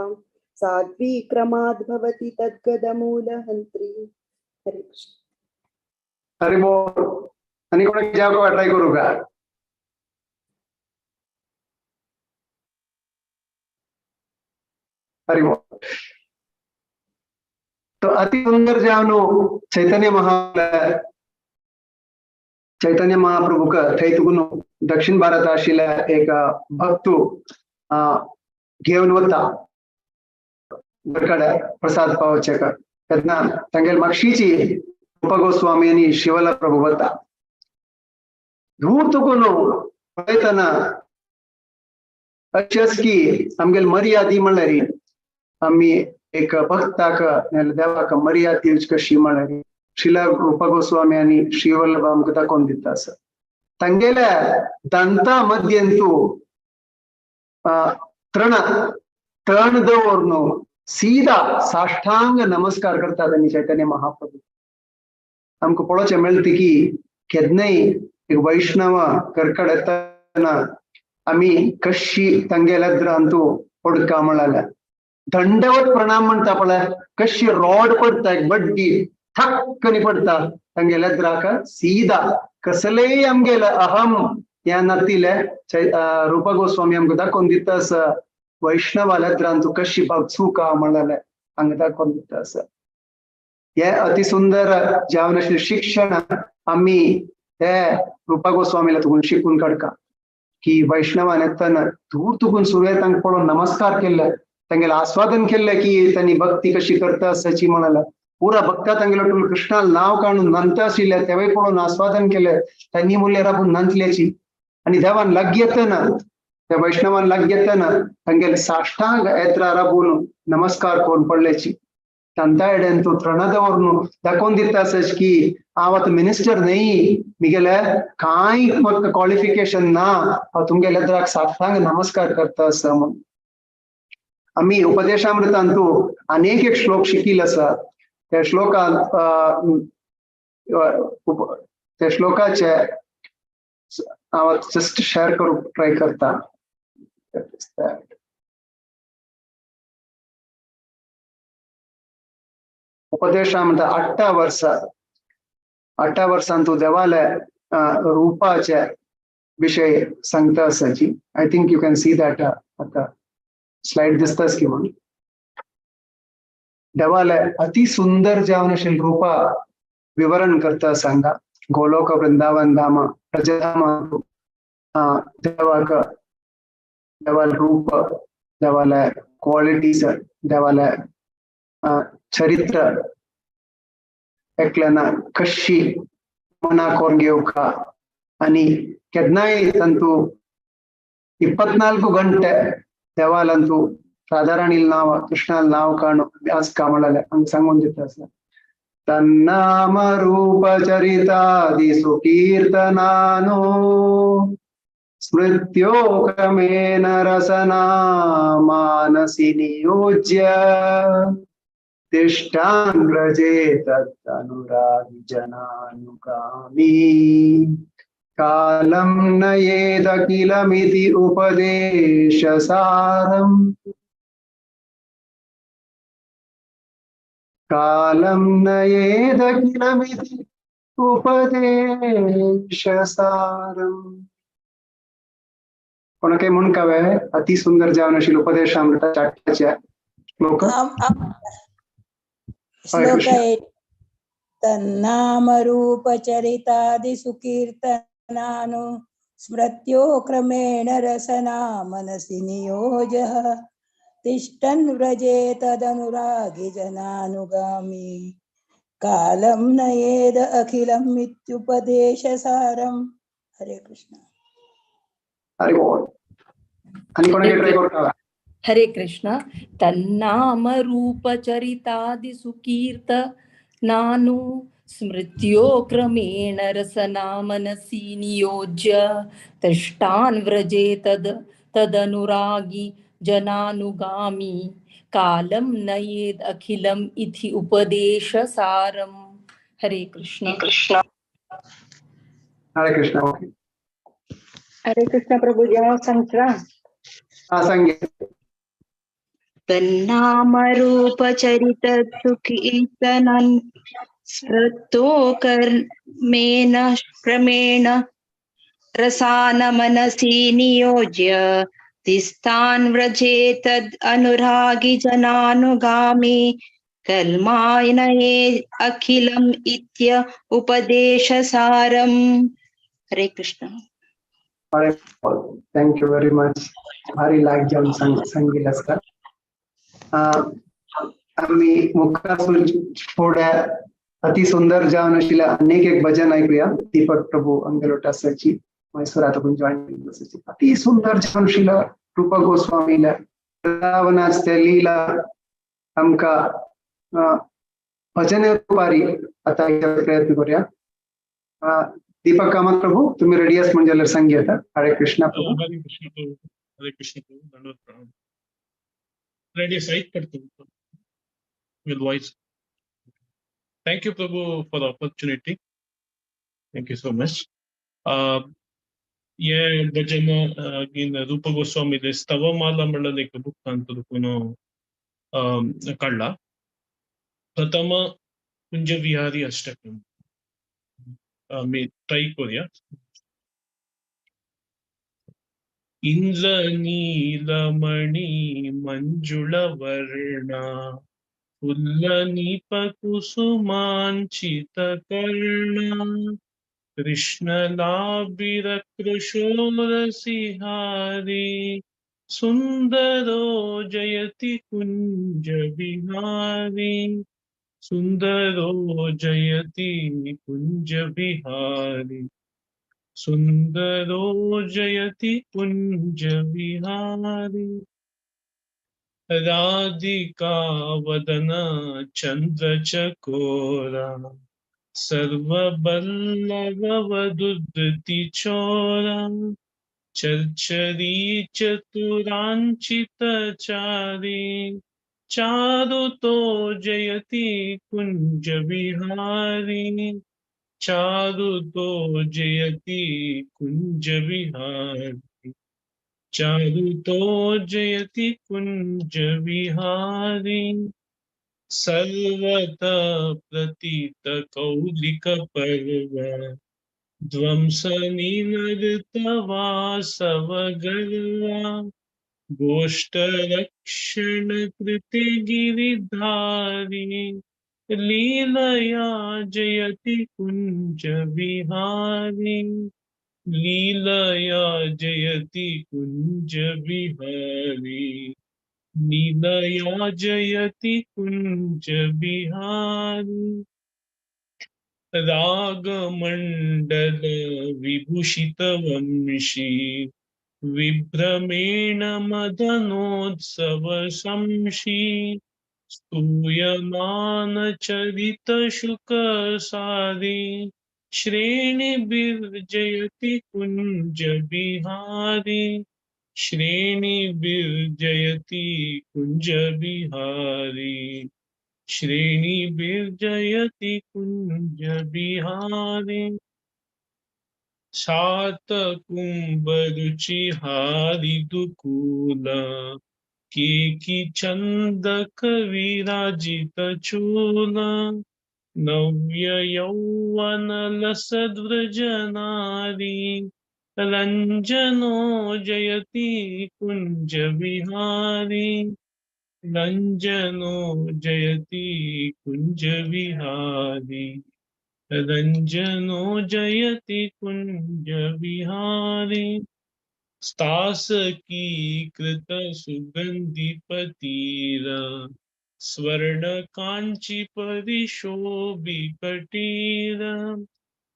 साध्वीक्रमाद् भवति तद्गदमूलहन्त्री. हरे कृष्ण. हरे बोल. आनी कोणाक जागो ट्राय करू का? हरि बोल. तो अति सुंदर जावनो चैतन्य महाप्रभुक थंय तुकून दक्षिण भारत आशिल्ल्या एक भक्तू घेवन वता कडेन प्रसाद पावोवचेक. तेन्ना तांगेले मागशीची रूप गोस्वामी आनी शिवला प्रभु वता. धूर तुकून पळयतना अशेंच की आमगेले मर्यादी म्हणल्यार आमी एक भक्ताक देवाक मर्याद दिवची कशी म्हणल्यार श्रीला रूप गोस्वामी आनी श्रीवल्लभ आमकां दाखोवन दिता आसा. तांगेल्या दंता मध्यंतू तृण तण दवरून सीधा साष्टांग नमस्कार करतात आनी चैतन्य महाप्रभू. आमकां पळोवचें मेळटा की केन्नाय एक वैष्णव करकड येतना आमी कशी तांगेल्या द्रांतू पडका म्हळ्यार दंडवत प्रणाम म्हणटा पळय कशी रॉड पडटा एक बड्डी ठक्कनी पडटा तांगेल्या द्राक सीधा कसलेय आमगेले अहम ह्या नातिले रूप गोस्वामी आमकां दाखोवन दिता आसा. वैष्णवाल्या द्रांतू कशी भागचूका म्हळ्यार हांगा दाखोवन दिता आसा. हे अति सुंदर जावन आशिल्लें शिक्षण आमी ते रूपा गोस्वामीला तुकून शिकून काडका की वैष्णवान येतना दूर तुकून सुरवेक तांकां पळोवन नमस्कार केल्ले, तांगेलें आस्वादन केल्लें की तांणी भक्ती कशी करता आसाची म्हणाले. पुरा भक्ता तांगेलो टूल कृष्णाल नांव काडून नंत आशिल्ले तेवय पळोवन आस्वादन केलें. तांणी मुल्यार आपूण नंतल्याची आनी देवान लागीं येतना त्या वैष्णवान लागीं येतना तांगेले साष्टांग येत्रा राबून नमस्कार करून पडल्याची. तांता येडेन तो तृणा दवरून दाखोवन दिता आसच की हांव आतां मिनिस्टर न्हय, मिगेले कांय म्हाका क्वॉलिफिकेशन ना, हांव तुमगेल्या द्राक साष्टांग नमस्कार करता आसा म्हणून. आमी उपदेशामृतांतू अनेक एक श्लोक शिकील आसा. त्या श्लोकांत त्या श्लोकाचे हांव जस्ट शेअर करूंक ट्राय करता. उपदेशामृत 8 वर्सांतू देवाले रूपाचे विशय सांगता आसाची. I think you can see that आतां स्लायड दिसताच की म्हणून. देवाले अति सुंदर जावन आशिल्लें रूपा विवरण करता सांगा. गोलोक वृंदावन धाम प्रजधाम देवाक देवाल रूप देवाले क्वालिटीज देवाले चरित्र एकल्यान कशी मना करून घेवका आनी केन्नाय तांतू 24 ಗಂಟೆ ದೇವಾಲಂತೂ ರಾಧಾರಾಣಿಲ್ ನಾವ ಕೃಷ್ಣಲ್ ನಾವ್ ಕಾಣು ವ್ಯಾಸ ಕಾಮಳಲೆ ಹಂಗ ಸಂಗೊಂದಿತ್ತ ಸರ್. ತನ್ನಾಮ ರೂಪ ಚರಿತಾದಿ ಸುಕೀರ್ತನಾನೋ ಸ್ಮೃತ್ಯೋ ಕ್ರಮೇಣ ರಸನಾ ಮಾನಸಿ ನಿಯೋಜ್ಯ ತಿಷ್ಠಾನ್ ವ್ರಜೇ ತದನುರಾಗಿ ಜನಾನುಗಾಮಿ ಕಾಲಂ ನಯೇದಖಿಲಮಿತಿ ಉಪದೇಶಸಾರಂ ಕಾಲಂ ನಯೇದಖಿಲಮಿತಿ उपदेश सारम. कोणाकाय म्हण काव्य आहे अति सुंदर जावन आशिल्लो उपदेशामृता चाट्याच्या श्लोक. श्लोक कृष्ण. 8. तन्नामरूपचरितादिसुकीर्तनानु स्मृत्यो क्रमेण रसना मनसि नियोजः तिष्ठन् व्रजे तदनुरागि जनानुगामी कालं नयेद अखिलम् इत्युपदेशसारम्. हरे कृष्ण. हरी बोल. आणि कोणाकडे ट्राय करू का? हरे कृष्ण. तन्नाम रूपचरितादिसुकीर्तनानु स्मृत्यो क्रमेण रसना मनसि नियोज्य तिष्ठान् व्रजे तद तदनुरागी जनानुगामी कालं नयेद अखिलम् इति उपदेशसारम्. हरे कृष्ण. कृष्ण. हरे कृष्ण. ओके. हरे कृष्ण प्रभुजी, हांव सांगता. हा, सांगे. तन्नामरूपचरितसुकीर्तनन् स्मृतो कर्मेण क्रमेण रसान मनसि नियोज्य तिस्तान् व्रजे तद् अनुरागि जनानुगामि कल्मायनये अखिलम् इत्य उपदेशसारम्. हरे Krishna. Thank you very much. भारी लायक जावन सांगितलं आसता. आम्ही मुखार थोड्या अति सुंदर जावन आशिल्ल्या अनेक एक भजन ऐकूया. दीपक प्रभू अंगलोट आसाची म्हैसूरात आपण जॉईन केल्लो आसाची अति सुंदर जावन आशिल्लो रूप गोस्वामीला वृंदावनाच ते लीला आमकां भजन रुपारी आता प्रयत्न करूया. दीपक कामत प्रभू, तुम्ही रेडी आस म्हणजे जाल्यार सांगी आता. हरे कृष्णा प्रभू. हरे कृष्ण प्रभू. हरे कृष्ण प्रभू. दंडवत प्रणाम. रेडी साईट करतो with voice. Thank you Prabhu for the opportunity. Thank you so much. ये भजन इन रूप गोस्वामी स्तवमाला म्हणल्यार एक बुक अंत काडला. प्रथम कुंज विहारी अष्टकम मी ट्राय करूया. इंद्र नीलमणि मंजुळ वर्ण फुल्लनीप कुसुमांचित कर्ण कृष्णलाबिर कृशोरसिहारी सुंदरो जयति कुंज विहारी सुंदरो जयति कुंज विहारी सुंदरो जयति कुंज विहारी. राधिका वदन चंद्र चकोरा सर्वबल्लभ वधुधृति चोरा चर्चरी चतुरांचित चारी चारु तो जयति कुंज विहारी चारु तो जयति कुंज विहारी चारु तो जयति कुंज विहारी. सर्वतः प्रतीत कौलिक पर्व ध्वंसनी नृतवासव गर्वा गोष्ठ रक्षण कृते गिरिधारी लीलया जयति कुंज विहारी लीलया जयति कुंज विहारी लीलया जयति कुंज विहारी. रागमंडल विभूषित वंशी विभ्रमेण मदनोत्सव संशी स्तूयमान चरित शुक सारी श्रेणी बिर्जयति कुंज बिहारी श्रेणी बिर्जयति कुंज बिहारी श्रेणी बिर्जयति कुंज बिहारी. सात कुंभ रुचिहारी दुकूल केकी चंद कविराजित चूल नव्य यौवन लसद्व्रजनारी रंजनो जयति कुंज विहारी रंजनो जयति कुंज विहारी रंजनो जयति कुंज विहारी। स्तास की कृत सुगंधि पतीर स्वर्ण कांची परिशोभि कटीर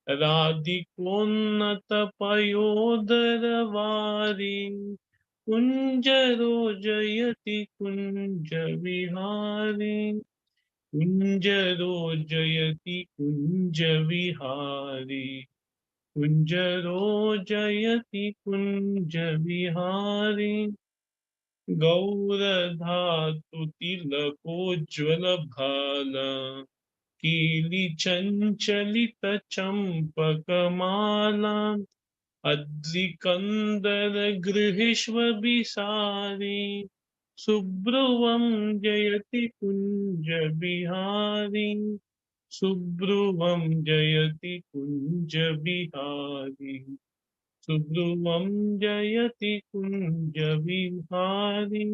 राधिकोन्नत पयोदर वारी कुंजरो जयति कुंज विहारी कुंजरो जयति कुंज विहारी कुंजरो जयति कुंज विहारी। गौरधातु तिलकोज्ज्वल भाला कीली चंचलित चंपकमाला अद्रिकंदर गृहेष्व विसारी सुब्रुवं जयति कुंज बिहारी सुब्रुवं जयति कुंज बिहारी सुब्रुवं जयति कुंज बिहारी।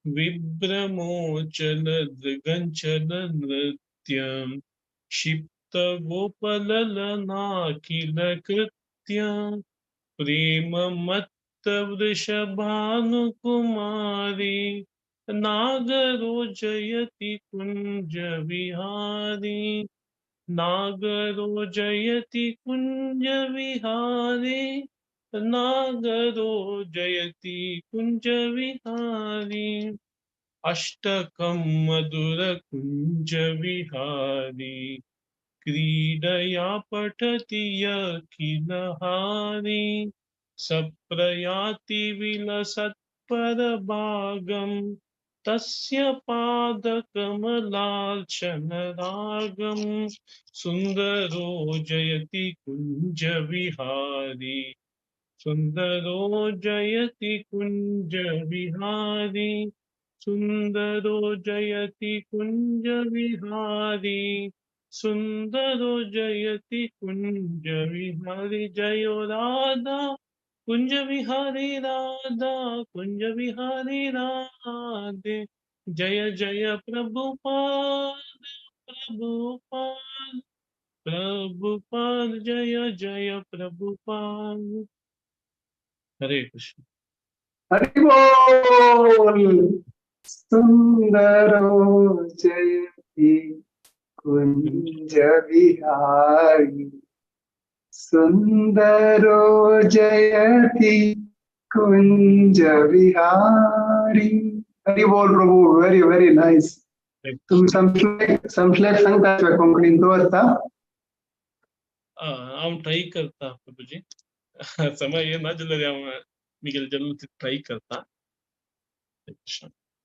विभ्रमोचल दृगंचल नृत्यं क्षिप्त गोपललनाखिल कृत्य प्रेम मत्त वृषभानुकुमारी नागरो जयति कुंज विहारी नागरो जयति कुंज विहारी नागरो जयति कुंज विहारी। अष्टकं मधुर कुंज विहारी क्रीडया पठति यखिलहारी सप्रयाति विलसत्परभागं तस्य पादकमलार्चनरागं सुंदरो जयति कुंज विहारी सुंदरो जयति कुंज विहारी सुंदरो जयति कुंज विहारी सुंदरो जयति कुंज विहारी। जयो राधा कुंज विहारी राधा कुंज विहारी राधे जय जय प्रभुपाद प्रभुपाद प्रभुपाद जय जय प्रभुपाद। हरे कृष्ण। हरि बोल। सुंदरो जयति कुंज विहारी सुंदरो जयति कुंज विहारी। हरि बोल प्रभु। Very very nice. तुम्ही संपले सांगता कोंकणीन दवरता? हांव ट्राय करता प्रभुजी, समय ना जाल्यार हांव मिगेल जल्म ट्राय करता।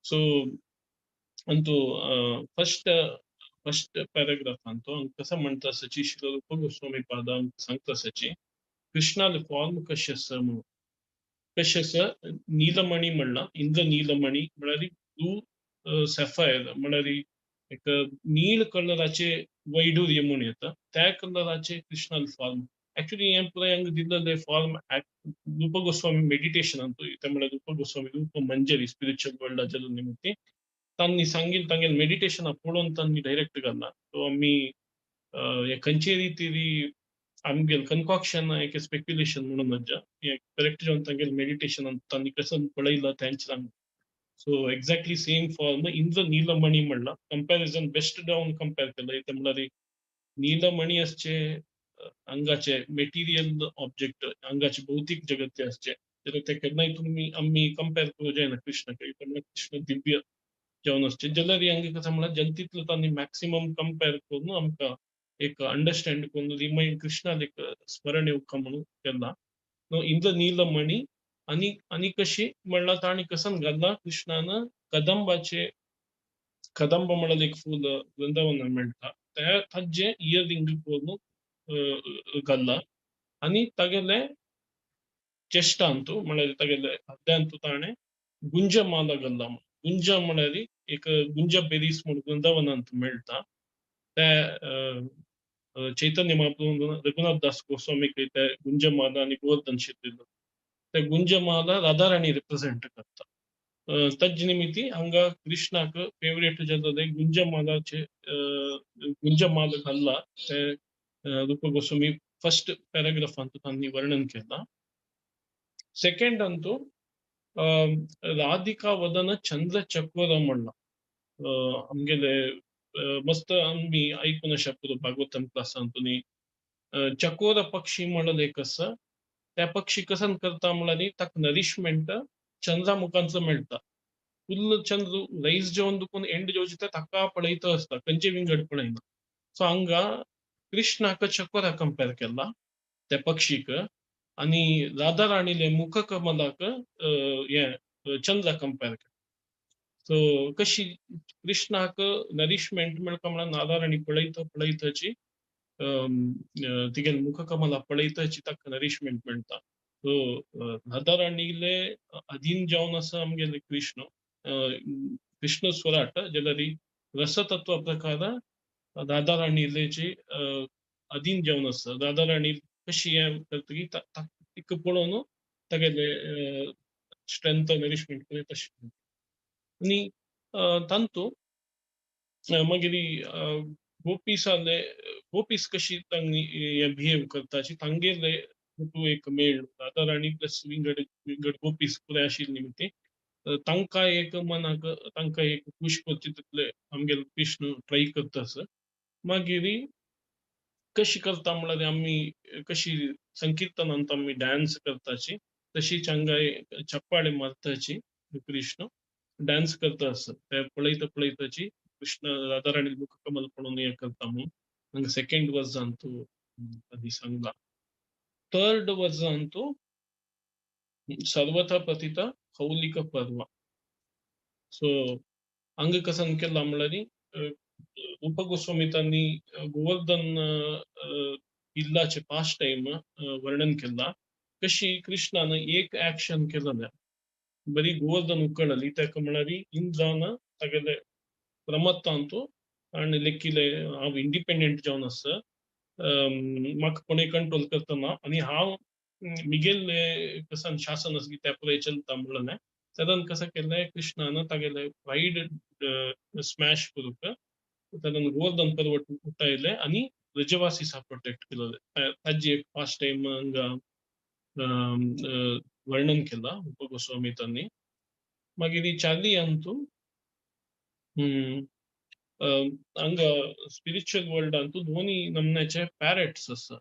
So Antu first first paragraph Antu कसं म्हणता सची श्री रूप गोस्वामी पादा सांगता सची कृष्णाले फॉर्म कशें आसा म्हणून कशें आसा नीलमणी म्हणला इंद्र नीलमणी म्हळ्यार ब्लू सॅफायर म्हळ्यार एक नीळ कलराचे वैडूर्य म्हूण येता त्या कलराचे कृष्णाले फॉर्म। एक्चुअली हें पुराय हांगा दिल्लें फॉर्म रूप गोस्वामी मेडिटेशन ते म्हळ्यार रूप गोस्वामी रूप मंजरी स्पिरिच्युअल वर्ल्डाच्या निमित्ती तांणी सांगिल तांगेले मेडिटेशना पळोवन तांणी डायरेक्ट घाला। सो आमी हे खंयचे रितीरी आमगेले कन्कॉक्शन एक स्पेक्युलेशन म्हणून मज्जा हे करेक्ट जावन तांगेले मेडिटेशन तांणी कसं पळयलां तेंच सांग। सो एक्झॅक्टली सेम फॉर्म इंद्र नीलमणी म्हणला कंपॅरिझन बेस्ट डावन कंपेर केलं ते म्हळ्यार नीलमणी आसचे अंगाचे मेटिरियल ऑब्जेक्ट अंगाचे भौतिक जगत आसचे जाल्यार ते केन्नाय तुमी आमी कंपेर करूं जायना कृष्ण कडेन कृष्ण दिव्य जावन आसचे जाल्यार हांगा कसं म्हळ्यार जनतेंतलो तांणी मॅक्सिमम कंपेर करून आमकां एक अंडरस्टँड करून रिमायंड कृष्णाक एक स्मरण येवका म्हणून केला। इंद्र नीलमणी आनी आनी कशी म्हणला ताणी कसन घाल्ला कृष्णान कदंबाचे कदंब म्हळ्यार एक फूल वृंदावनान मेळटा त्या ताजें इयरिंग करून घाल्ला आनी तागेले चेस्टांतू म्हळ्यार तागेले हद्द्यांतू ताणें गुंजमाला घाल्ला। गुंजा म्हळ्यार एक गुंजा बेरीस म्हूण वृंदावनांत मेळटा। ते चैतन्य महाप्रभू रघुनाथ दास गोस्वामी ते गुंजमाला आनी गोवर्धन शिरलेलो ते गुंजमाला राधाराणी रिप्रेझेंट करता. तज निमित्ती हांगा कृष्णाक फेवरेट जाता गुंजमालाचे गुंजमाला घाल्ला ते रूप गोस्वामी फर्स्ट पॅराग्राफांत तांणी वर्णन केला. सेकंड अंतू राधिका वदन चंद्र चक्र म्हणला. आमगेले मस्त आमी आयकून अशें पुरो भागवतम क्लासांत तुमी चकोर पक्षी म्हणलं एक आसा, त्या पक्षी कसन करता म्हणल्यार ताका नरिशमेंट चंद्रा मुखांचो मेळटा. फुल्ल चंद्र रायज जेवन दुखून एंड जेवचे ते ताका पळयता आसता, खंयचे विंगड पळयना. सो हांगा कृष्णाक चकोरा कंपेर केला त्या पक्षीक आनी राधा राणीले मुख कमलाक हे चंद्रा कंपेर केला. सो कशी कृष्णाक नरिशमेंट मेळटा म्हळ्यार राधा राणी पळयता पळयताची तिगेले मुख कमला पळयताची ताका नरिशमेंट मेळटा. सो राधा राणीले अधीन जावन आसा आमगेले कृष्ण, कृष्ण स्वराट जाल्यार रसतत्व प्रकार राधा राणीलेची अधीन जावन आसा. राधा राणी कशी हें करतकी तिका पळोवन तागेले स्ट्रेंथ नरिशमेंट तशें. आनी तांतू मागीर गोपीसाले गोपीस कशी तांणी हें बिहेव करताची तांगेले तूं एक मेळ राधा राणी प्लस विंगड विंगड गोपीस पुराय आशिल्ली न्ही ती, तांकां एक मनाक तांकां एक खूश करची तितले आमगेलो कृष्ण ट्राय करता आसा. मागीर कशी करता म्हणल्यार आमी कशी संकीर्तनांत आमी डान्स करताची तशीच हांगा चप्पाळे मारताची कृष्ण डान्स करता आसा. ते पळयता पळयताची कृष्ण राधा राणी मुख कमल पळोवन हें करता म्हणून हांगा सेकंड वर्सान तूं आदी सांगला. थर्ड वर्सान तूं सर्वथा पतित कौलिक पर्व. सो हांगा कसन केला म्हणल्यार रूप गोस्वामी तांणी गोवर्धन किल्लाचे पास्ट टायम वर्णन केला कशी कृष्णान एक ऍक्शन केलें बरी गोवर्धन उकळली ताका म्हणल्यार इंद्रान तागेले प्रमत्तांतू आनी लेखिले हांव इंडिपेंडंट जावन आसा, म्हाका कोणूय कंट्रोल करतना आनी हांव मिगेले कसन शासन आसा की त्या पुराय चलता म्हणलें. तेदन कसं केलें कृष्णान तागेले प्रायड स्मॅश करूंक तेदन गोवर्धन पर्वत उठायले आनी ब्रजवासीसा प्रोटेक्ट केलो. ताजी एक फास्ट टायम हांगा वर्णन केला रूप गोस्वामी तांणी. मागीर चाली अंतू हांगा स्पिरिच्युअल वर्ल्डांतू दोनी नमन्याचे पॅरट्स आसा.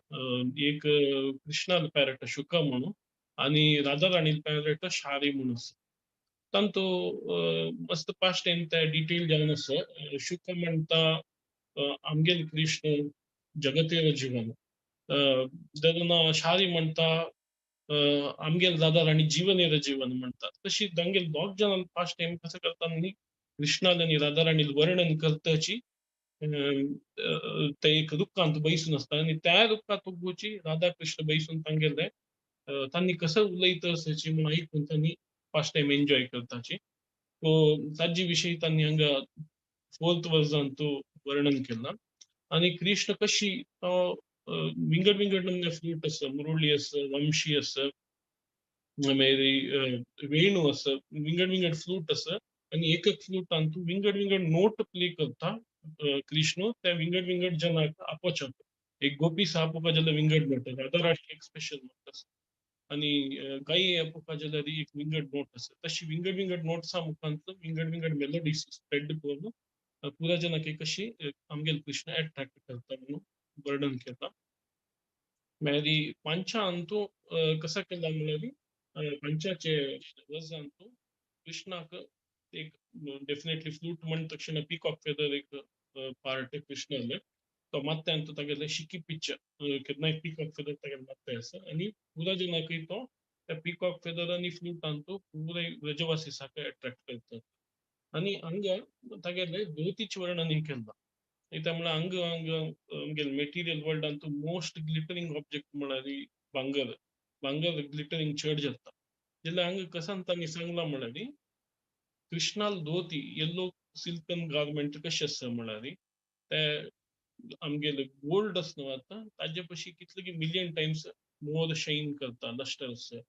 एक कृष्णाल पॅरट शुका म्हणून आनी राधा राणी पॅरट शारी म्हणून आसा. तांतू मस्त पास्ट टायम ते डिटेल जावन आसा. शुक म्हणटा आमगेल कृष्ण जगतेर जीवन, तेन्ना शारी म्हणटा आमगेल राधा राणी जीवनेर जीवन म्हणटा. तशी तांगेल दोग जाणां पास्ट टायम कसं करता न्ही कृष्णाल आनी राधा राणी वर्णन करताची ते एक रुखांत बैसून आसता आनी त्या रुखांत उगोवची राधा कृष्ण बैसून तांगेले तांणी कसं उलयता आसाची म्हणून आयकून तांणी फास्ट टायम एन्जॉय करताची. सो ताजी विशयी तांणी हांगा फोर्थ वर्सान तो वर्णन केला. आनी कृष्ण कशी तो विंगड विंगड नमने फ्लूट आसा, मुरळी आसा, वंशी आसा, मागीर वेणू आसा, विंगड विंगड फ्लूट आसा आनी एक एक फ्लूटान तूं विंगड विंगड नोट प्ले करता कृष्ण त्या विंगड विंगड जनाक आपोवचो. एक गोपी आपोवपा जाल्यार विंगड नोट, राधा राणी एक स्पेशल नोट आसा आनी गाई आपोवपा जाल्यार एक विंगड नोट आसा. तशी विंगड विंगड नोट्सा मुखांत विंगड विंगड मेलोडीज स्प्रेड करून पुरा जनाक एक कशी आमगेल कृष्ण एट्रॅक्ट करता म्हणून वर्णन केला. मागीर पांचांतू कसा केला म्हणल्यार पंचाचे वर्सांतू कृष्णाक एक डेफिनेटली फ्लूट म्हण तक्षण पीकॉक फेदर एक पार्ट कृष्णाले तो मात्यांत तागेले शिकी पिक्चर केन्नाय पीकॉक फेदर तागेले मात्ते आसा आनी पुरा जनाकय तो त्या पीकॉक फेदर आनी फ्लूटांतू पुराय ब्रजवासी सारके एट्रॅक्ट करता. आनी हांगा तागेले धोतीचें वर्णन केलां. कित्याक म्हळ्यार हांगा हांगा आमगेले मेटिरियल वर्ल्डांतू मोस्ट ग्लिटरींग ऑब्जेक्ट म्हळ्यार भांगर, भांगर ग्लिटरींग चड जाता. जाल्यार हांगा कसान तांणी सांगलां म्हळ्यार कृष्णाल धोती येल्लो सिल्कन गार्मेंट कशें आसा म्हळ्यार ते आमगेले गोल्ड आसा न्हू आतां ताजे पशी कितले की मिलियन टायम्स मोर शायन करता, लस्टर आसा.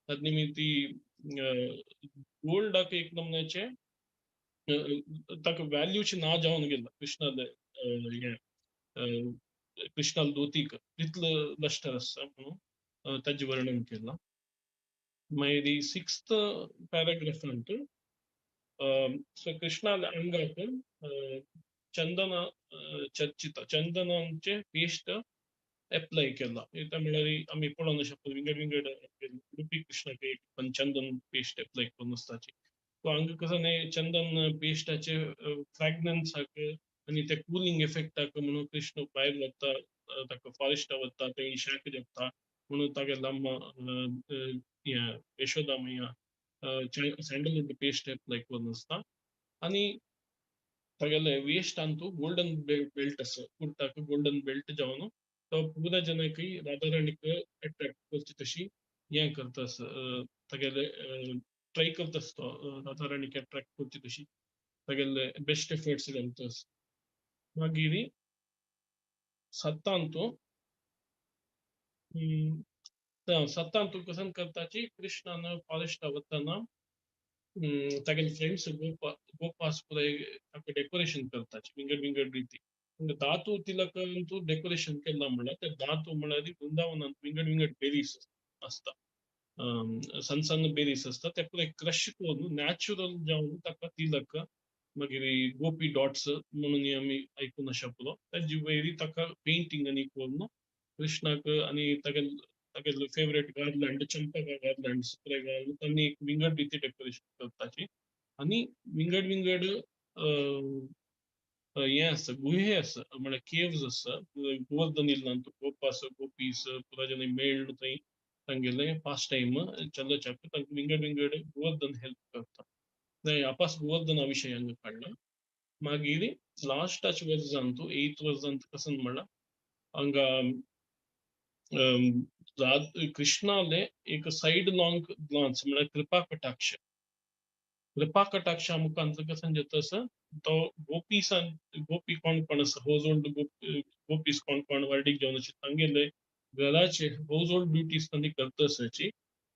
तद निमित्ती गोल्डाक एक नमुन्याचे ताका व्हॅल्यूची ना जावन गेला कृष्णाले हें कृष्णाले दोतीक तितलो लस्टर आसा म्हणून ताजें वर्णन केलां. मागीर सिक्स्थ पॅराग्राफांत सो कृष्णाले अंगाक चंदन चर्चित चंदनाचे पेस्ट एप्लाय केला. म्हणल्यार आमी पळोवंक शकता विंगड विंगड उडुपी कृष्णाक एक चंदन पेस्ट एप्लाय करून आसताची. सो हांगा कसो न्ही चंदन पेस्टाचे फ्रॅग्रन्साक आनी ते कुलींग इफेक्टाक म्हणून कृष्ण भायर वता, ताका फॉरेस्टा वता, थंय शाक जेवता म्हणून तागेले अम्मा यशोदा मैया सँडलवूड पेस्ट एप्लाय करून आसता. आनी तागेले वेस्टांतू गोल्डन बेल्ट आसा, कुर्ताक गोल्डन बेल्ट जावन तो पुरा जनाकय राधाराणीक एट्रॅक्ट करची तशी हें करता आसा, तागेले ट्राय करता आसता तो राधाराणीक एट्रॅक्ट करची तशी तागेले बेस्ट एफर्ट्स घालता आसा. मागीर सत्तांतू सत्तांतू कसन करताची कृष्णान फॉरेस्टा वतना तागेले फ्रेंड्स गोपास पुराय ताका डेकोरेशन करताची विंगड विंगड रिती. धातू तिलकांतू डेकोरेशन केला म्हणल्यार ते धातू म्हणल्यार वृंदावनांत विंगड विंगड बेरीस आसता, सन्न सन्न बेरीस आसता, ते पुराय क्रश करून नॅचरल जावन ताका तिलक मागीर गोपी डॉट्स म्हणून आमी आयकून आसा पुरो. ताजे वयरी ताका पेंटींग आनी करून कृष्णाक आनी तागेले तागेले फेवरेट गार्लँड चंपका गार्लँड्स पुराय घालून तांणी एक विंगड रिती डेकोरेशन करताची. आनी विंगड विंगड हें आसा, गुहे आसा म्हळ्यार केव्स आसा गोवर्धन हिलांत गोपास गोपीस पुरा जन मेळ्ळ थंय तांगेले पास टायम चलोवच्याक तांकां विंगड विंगड गोवर्धन हेल्प करता. अपास गोवर्धना विशय हांगा काडला. मागीर लास्टाच्या वर्सांतू एथ वर्सांत कसन म्हणला हांगा कृष्णाले एक सायड लॉंग ग्लान्स म्हळ्यार कृपा कटाक्ष, कृपा कटाक्षा मुखांत कसन जाता आसा तो गोपीसान गोपी कोण कोण आसा हावज होल्ड गोपीस कोण कोण वार्डीक जावन आशिल्ले तांगेले घराचे हावज होल्ड ड्युटीज तांणी करता आसाची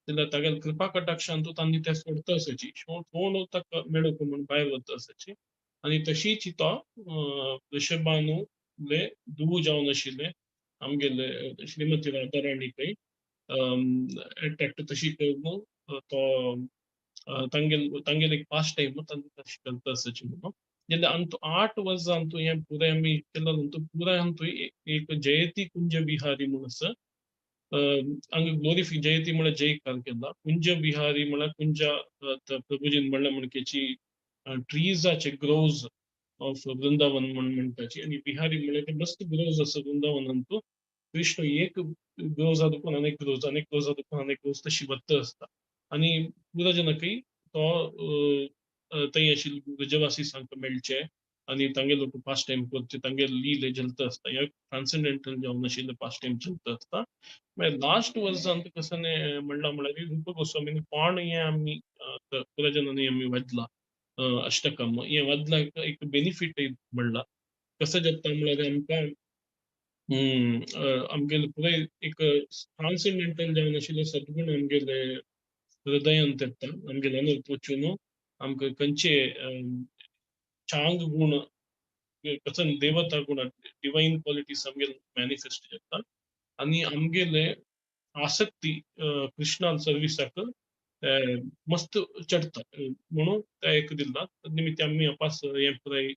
जाल्यार तागेले कृपा कटाक्षान तांणी ते सोडता आसाची कोण ताका मेळूंक म्हूण भायर वता आसाची. आनी तशीच तो वृषभानुले दुवू जावन आशिल्ले आमगेले श्रीमती राधाराणीकय एट्रॅक्ट तशी करून तो तांगेल तांगेले एक पास टायम तांकां तशी करता आसाची म्हणून. जाल्यार अंतू 8 वर्सां हें पुराय आमी केला अंतू पुराय अंतू एक जयती कुंज विहारी म्हूण आसा. हांगा ग्लोरिफी जयती म्हळ्यार जयकार केला, कुंज विहारी म्हळ्यार कुंजा प्रभुजीन म्हणल्या म्हणकेची ट्रीजाचे ग्रोव्ज ऑफ वृंदावन म्हण म्हणटाची. आनी विहारी म्हळ्यार ते मस्त ग्रोव्ज आसा वृंदावनांतू कृष्ण एक ग्रोव्जा दुखून अनेक ग्रोव्ज, अनेक ग्रोव्जा दुखून अनेक ग्रोव्ज तशी वत्त आसता. आनी पुरा जनकय तो थंय आशिल्ले ब्रजवासी तांकां मेळचे आनी तांगे लोक पास टायम करचे, तांगे लिले चलता आसता, ह्या ट्रान्सेंडेंटल जावन आशिल्ले पास टायम चलता आसता. मागीर लास्ट वर्सांत कशें म्हणलां म्हणल्यार रूप गोस्वामीन कोण हें आमी पुरा जनांनी आमी वाजला अष्टकम हें वाजला एक बेनिफीट म्हणला कसो जाता म्हणल्यार आमकां आमगेले पुराय एक ट्रान्सेंडेंटल जावन आशिल्ले सद्गुण आमगेले हृदयांत येता, आमगेले अनर्थ वचून आमकां खंयचे चांग गुण कसन देवता गुण डिवायन क्वालिटीज आमगेले मॅनिफेस्ट जाता. आनी आमगेले आसक्ती कृष्णान सर्विसाक मस्त चडटा म्हणून ते एक दिला निमित्त आमी अपास हें पुराय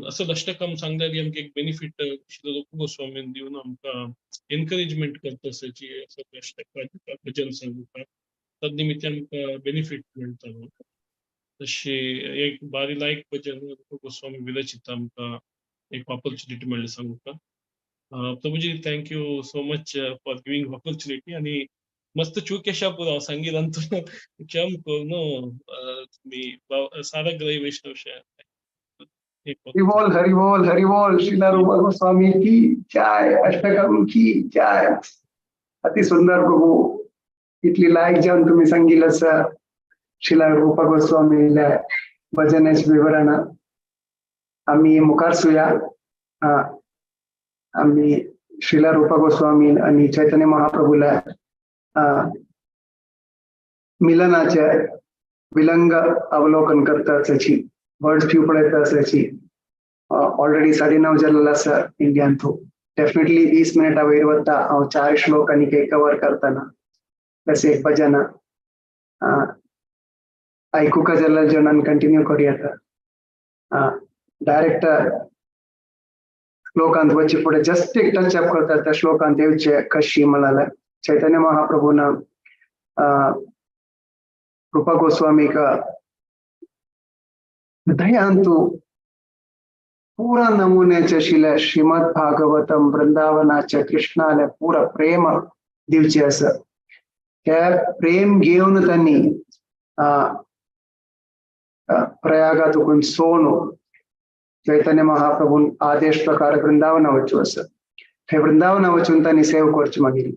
असं अष्टकम सांगल्यार आमकां एक बेनिफीट रूप गोस्वामीन दिवन आमकां एनकरेजमेंट करता आसाची असं अष्टकाचें भजन सांगूका तद निमित्त आमकां बेनिफीट मेळटा. तशी एक बारी लायक भजन रूप गोस्वामी विरचित आमकां एक ऑपॉर्च्युनिटी मेळ्ळी सांगूका. Prabhuji thank you so much for giving opportunity. आनी मस्त चूक पुरो सांगीत क्षम करून तुमी सारा ग्रही वैष्णव. हरि बोल हरि बोल हरि बोल. श्रीला रूप गोस्वामी की जय, अष्टकम की जय. अति सुंदर प्रभू, इतली लायक जावन तुम्ही सांगितलं सर श्रीला रूप गोस्वामीला भजनाचे विवरण. आम्ही मुखार सुया. आमी श्रीला रूपा गोस्वामी आनी चैतन्य महाप्रभूला मिलनाचे विलंग अवलोकन करता आसाची, बर्ड्स व्यू पळयता आसाची. ऑलरेडी 9:30 जाल्लो आसा इंडियान, तो डेफिनेटली 20 मिनटां वयर वता. हांव 4 श्लोक आनी एक कवर करतना प्लस एक भजन आयकुका जाल्यार जणान कंटिन्यू करूं येता. डायरेक्ट श्लोकांत वच्चे फुडें जस्ट एक टच अप करता त्या श्लोकांत येवचे कशी म्हणाले चैतन्य महाप्रभून रूपा गोस्वामीक हृदयांतु पुरा नमुन्याचे आशिल्ले श्रीमद भागवतम वृंदावनाचे कृष्णाले पुरा प्रेम दिवचे आसा. ते प्रेम घेवन तांणी प्रयागातून सोनू चैतन्य महाप्रभून आदेश प्रकार वृंदावना वचू आसा. थंय वृंदावना वचून तांणी सेव करची. मागीर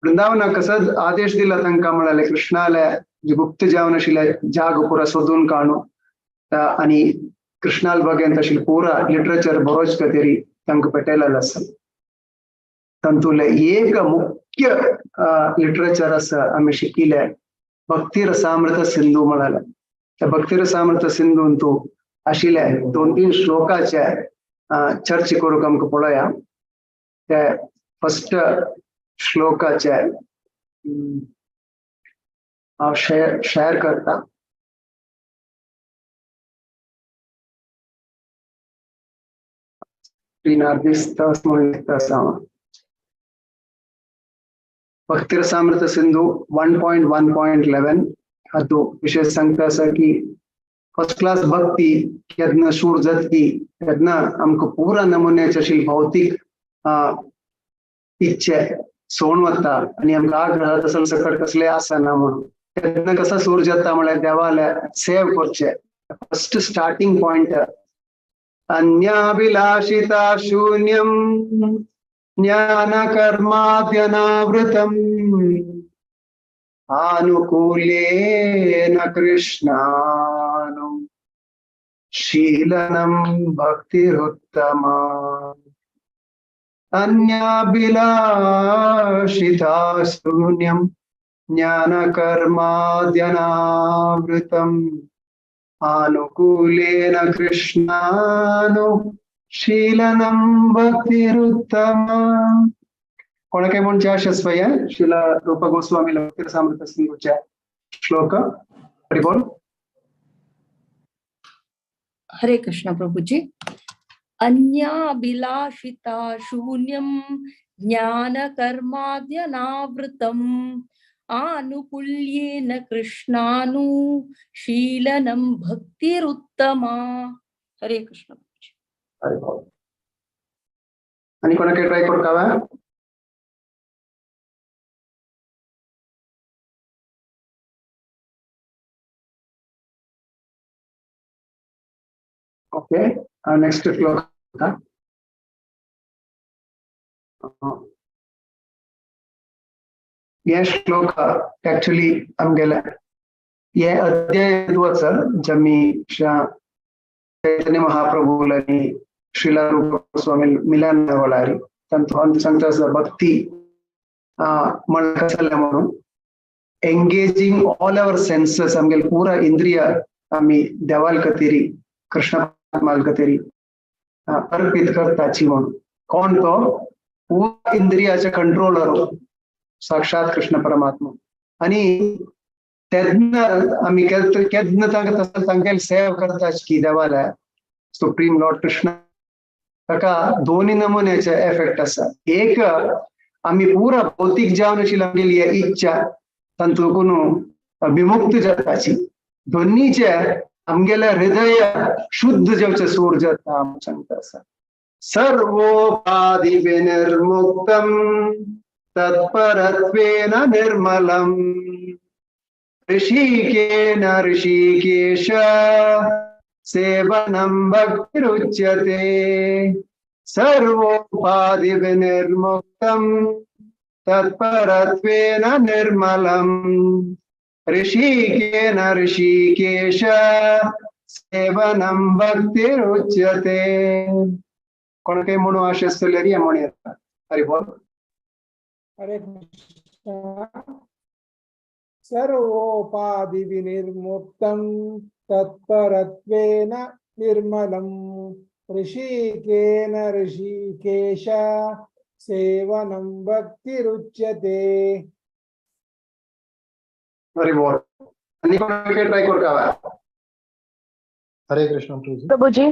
वृंदावना कसो आदेश दिला तांकां म्हळ्यार कृष्णाले गुप्त जावन आशिल्ले जाग पुरा सोदून काणू आनी कृष्णाल बगेन तशी पुरा लिटरेचर बरोच खातीर तांकां पेटयलेलो आसा. तातूंतलें एक मुख्य लिटरेचर आसा आमी शिकिल्ले भक्ती रसामृत सिंधू म्हळ्यार. त्या भक्ती रसामृत सिंधून तूं आशिल्ले 2-3 श्लोकाचे चर्च करूंक आमकां पळोवया. ते फस्ट श्लोकाचे हांव शेअर करता. स्क्रीनार दिसता म्हणून दिसता आसा. भक्ती रसामृत सिंधू 1.1.11 हातूं विशेष सांगता आसा की फर्स्ट क्लास भक्ती केन्ना शूर जातली तेन्ना आमकां पुरा नमुन्याचे अशी भौतीक इच्छे सोण वता आनी आमकां आग्रह तसो सकट कसले आसना म्हणून तेन्ना कसा सूर जाता म्हळ्यार देवाले सेव करचे. फर्स्ट स्टार्टिंग पॉयंट अन्याभिलाषिता शून्यम ज्ञान कर्माद्यनावृतम आनुकूल्येन कृष्णानु शीलनं भक्तिरुत्तमा. अन्याभिलाषिता शून्यं ज्ञानकर्माद्यनावृतम् आनुकूल्येन कृष्णानु शीलनं भक्तिरुत्तमा. कोणाक म्हणचे आशा स्वया शिला रूपा गोस्वामी भक्तिरसामृत सिंधूच्या श्लोक. हरि बोल. हरे कृष्ण प्रभुजी. अन्याभिलाषिता शून्यं ज्ञानकर्माद्यनावृतम् आनुकूल्येन कृष्णानु शीलनं भक्तिरुत्तमा. हरे कृष्ण प्रभुजी. हरे बोल. आणि कोणाक ट्राय करू का? ओके, नेक्स्ट श्लोक. हे श्लोक ऍक्च्युली आमगेले हे अध्याय जमी चैतन्य महाप्रभू आनी श्रीला रूप गोस्वामी मिलन वेळार तांतून सांगता आसा भक्ती म्हणल्यार कसलें म्हणून एंगेजिंग ऑल our senses. आमगेले पुरा इंद्रिय आमी देवाल खातीर कृष्ण खातीर अर्पित करताची म्हणून. कोण तो पुरा इंद्रियाचे कंट्रोलर साक्षात कृष्ण परमात्मा. आनी तेन्ना आमी केन्ना तांकां तसो तांगेली सेवा करता की देवाल्या सुप्रीम लॉर्ड कृष्ण ताका दोन्ही नमुन्याचे एफेक्ट आसा. एक आमी पुरा भौतीक जावन आशिल्ली आमगेली इच्छा तांतून विमुक्त जाताची. दोन्हीचे आमगेले हृदय शुद्ध जावचे सूर जाता सांगता आसा. सर्वोपाधि विनिर्मुक्तम तत्परत्वेन निर्मलम ऋषिकेन ऋषिकेश सेवनं भक्तिरुच्यते. सर्वोपाधि विनिर्मुक्तम तत्परत्वेन निर्मलम ऋषिकेन ऋषिकेश सेवनं भक्तिरुच्यते. कोणाकय म्हणू आशे आसतल्यार या म्हणू येता. हरी बोल. हरे कृष्ण. सर्वोपाधि विनिर्मुक्तं तत्परत्वेन निर्मलं ऋषिकेन ऋषिकेश सेवनं भक्तिरुच्यते. हरी बोल. आनी कोणाकय ट्राय करता? हरे कृष्ण प्रभुजी. प्रभुजी,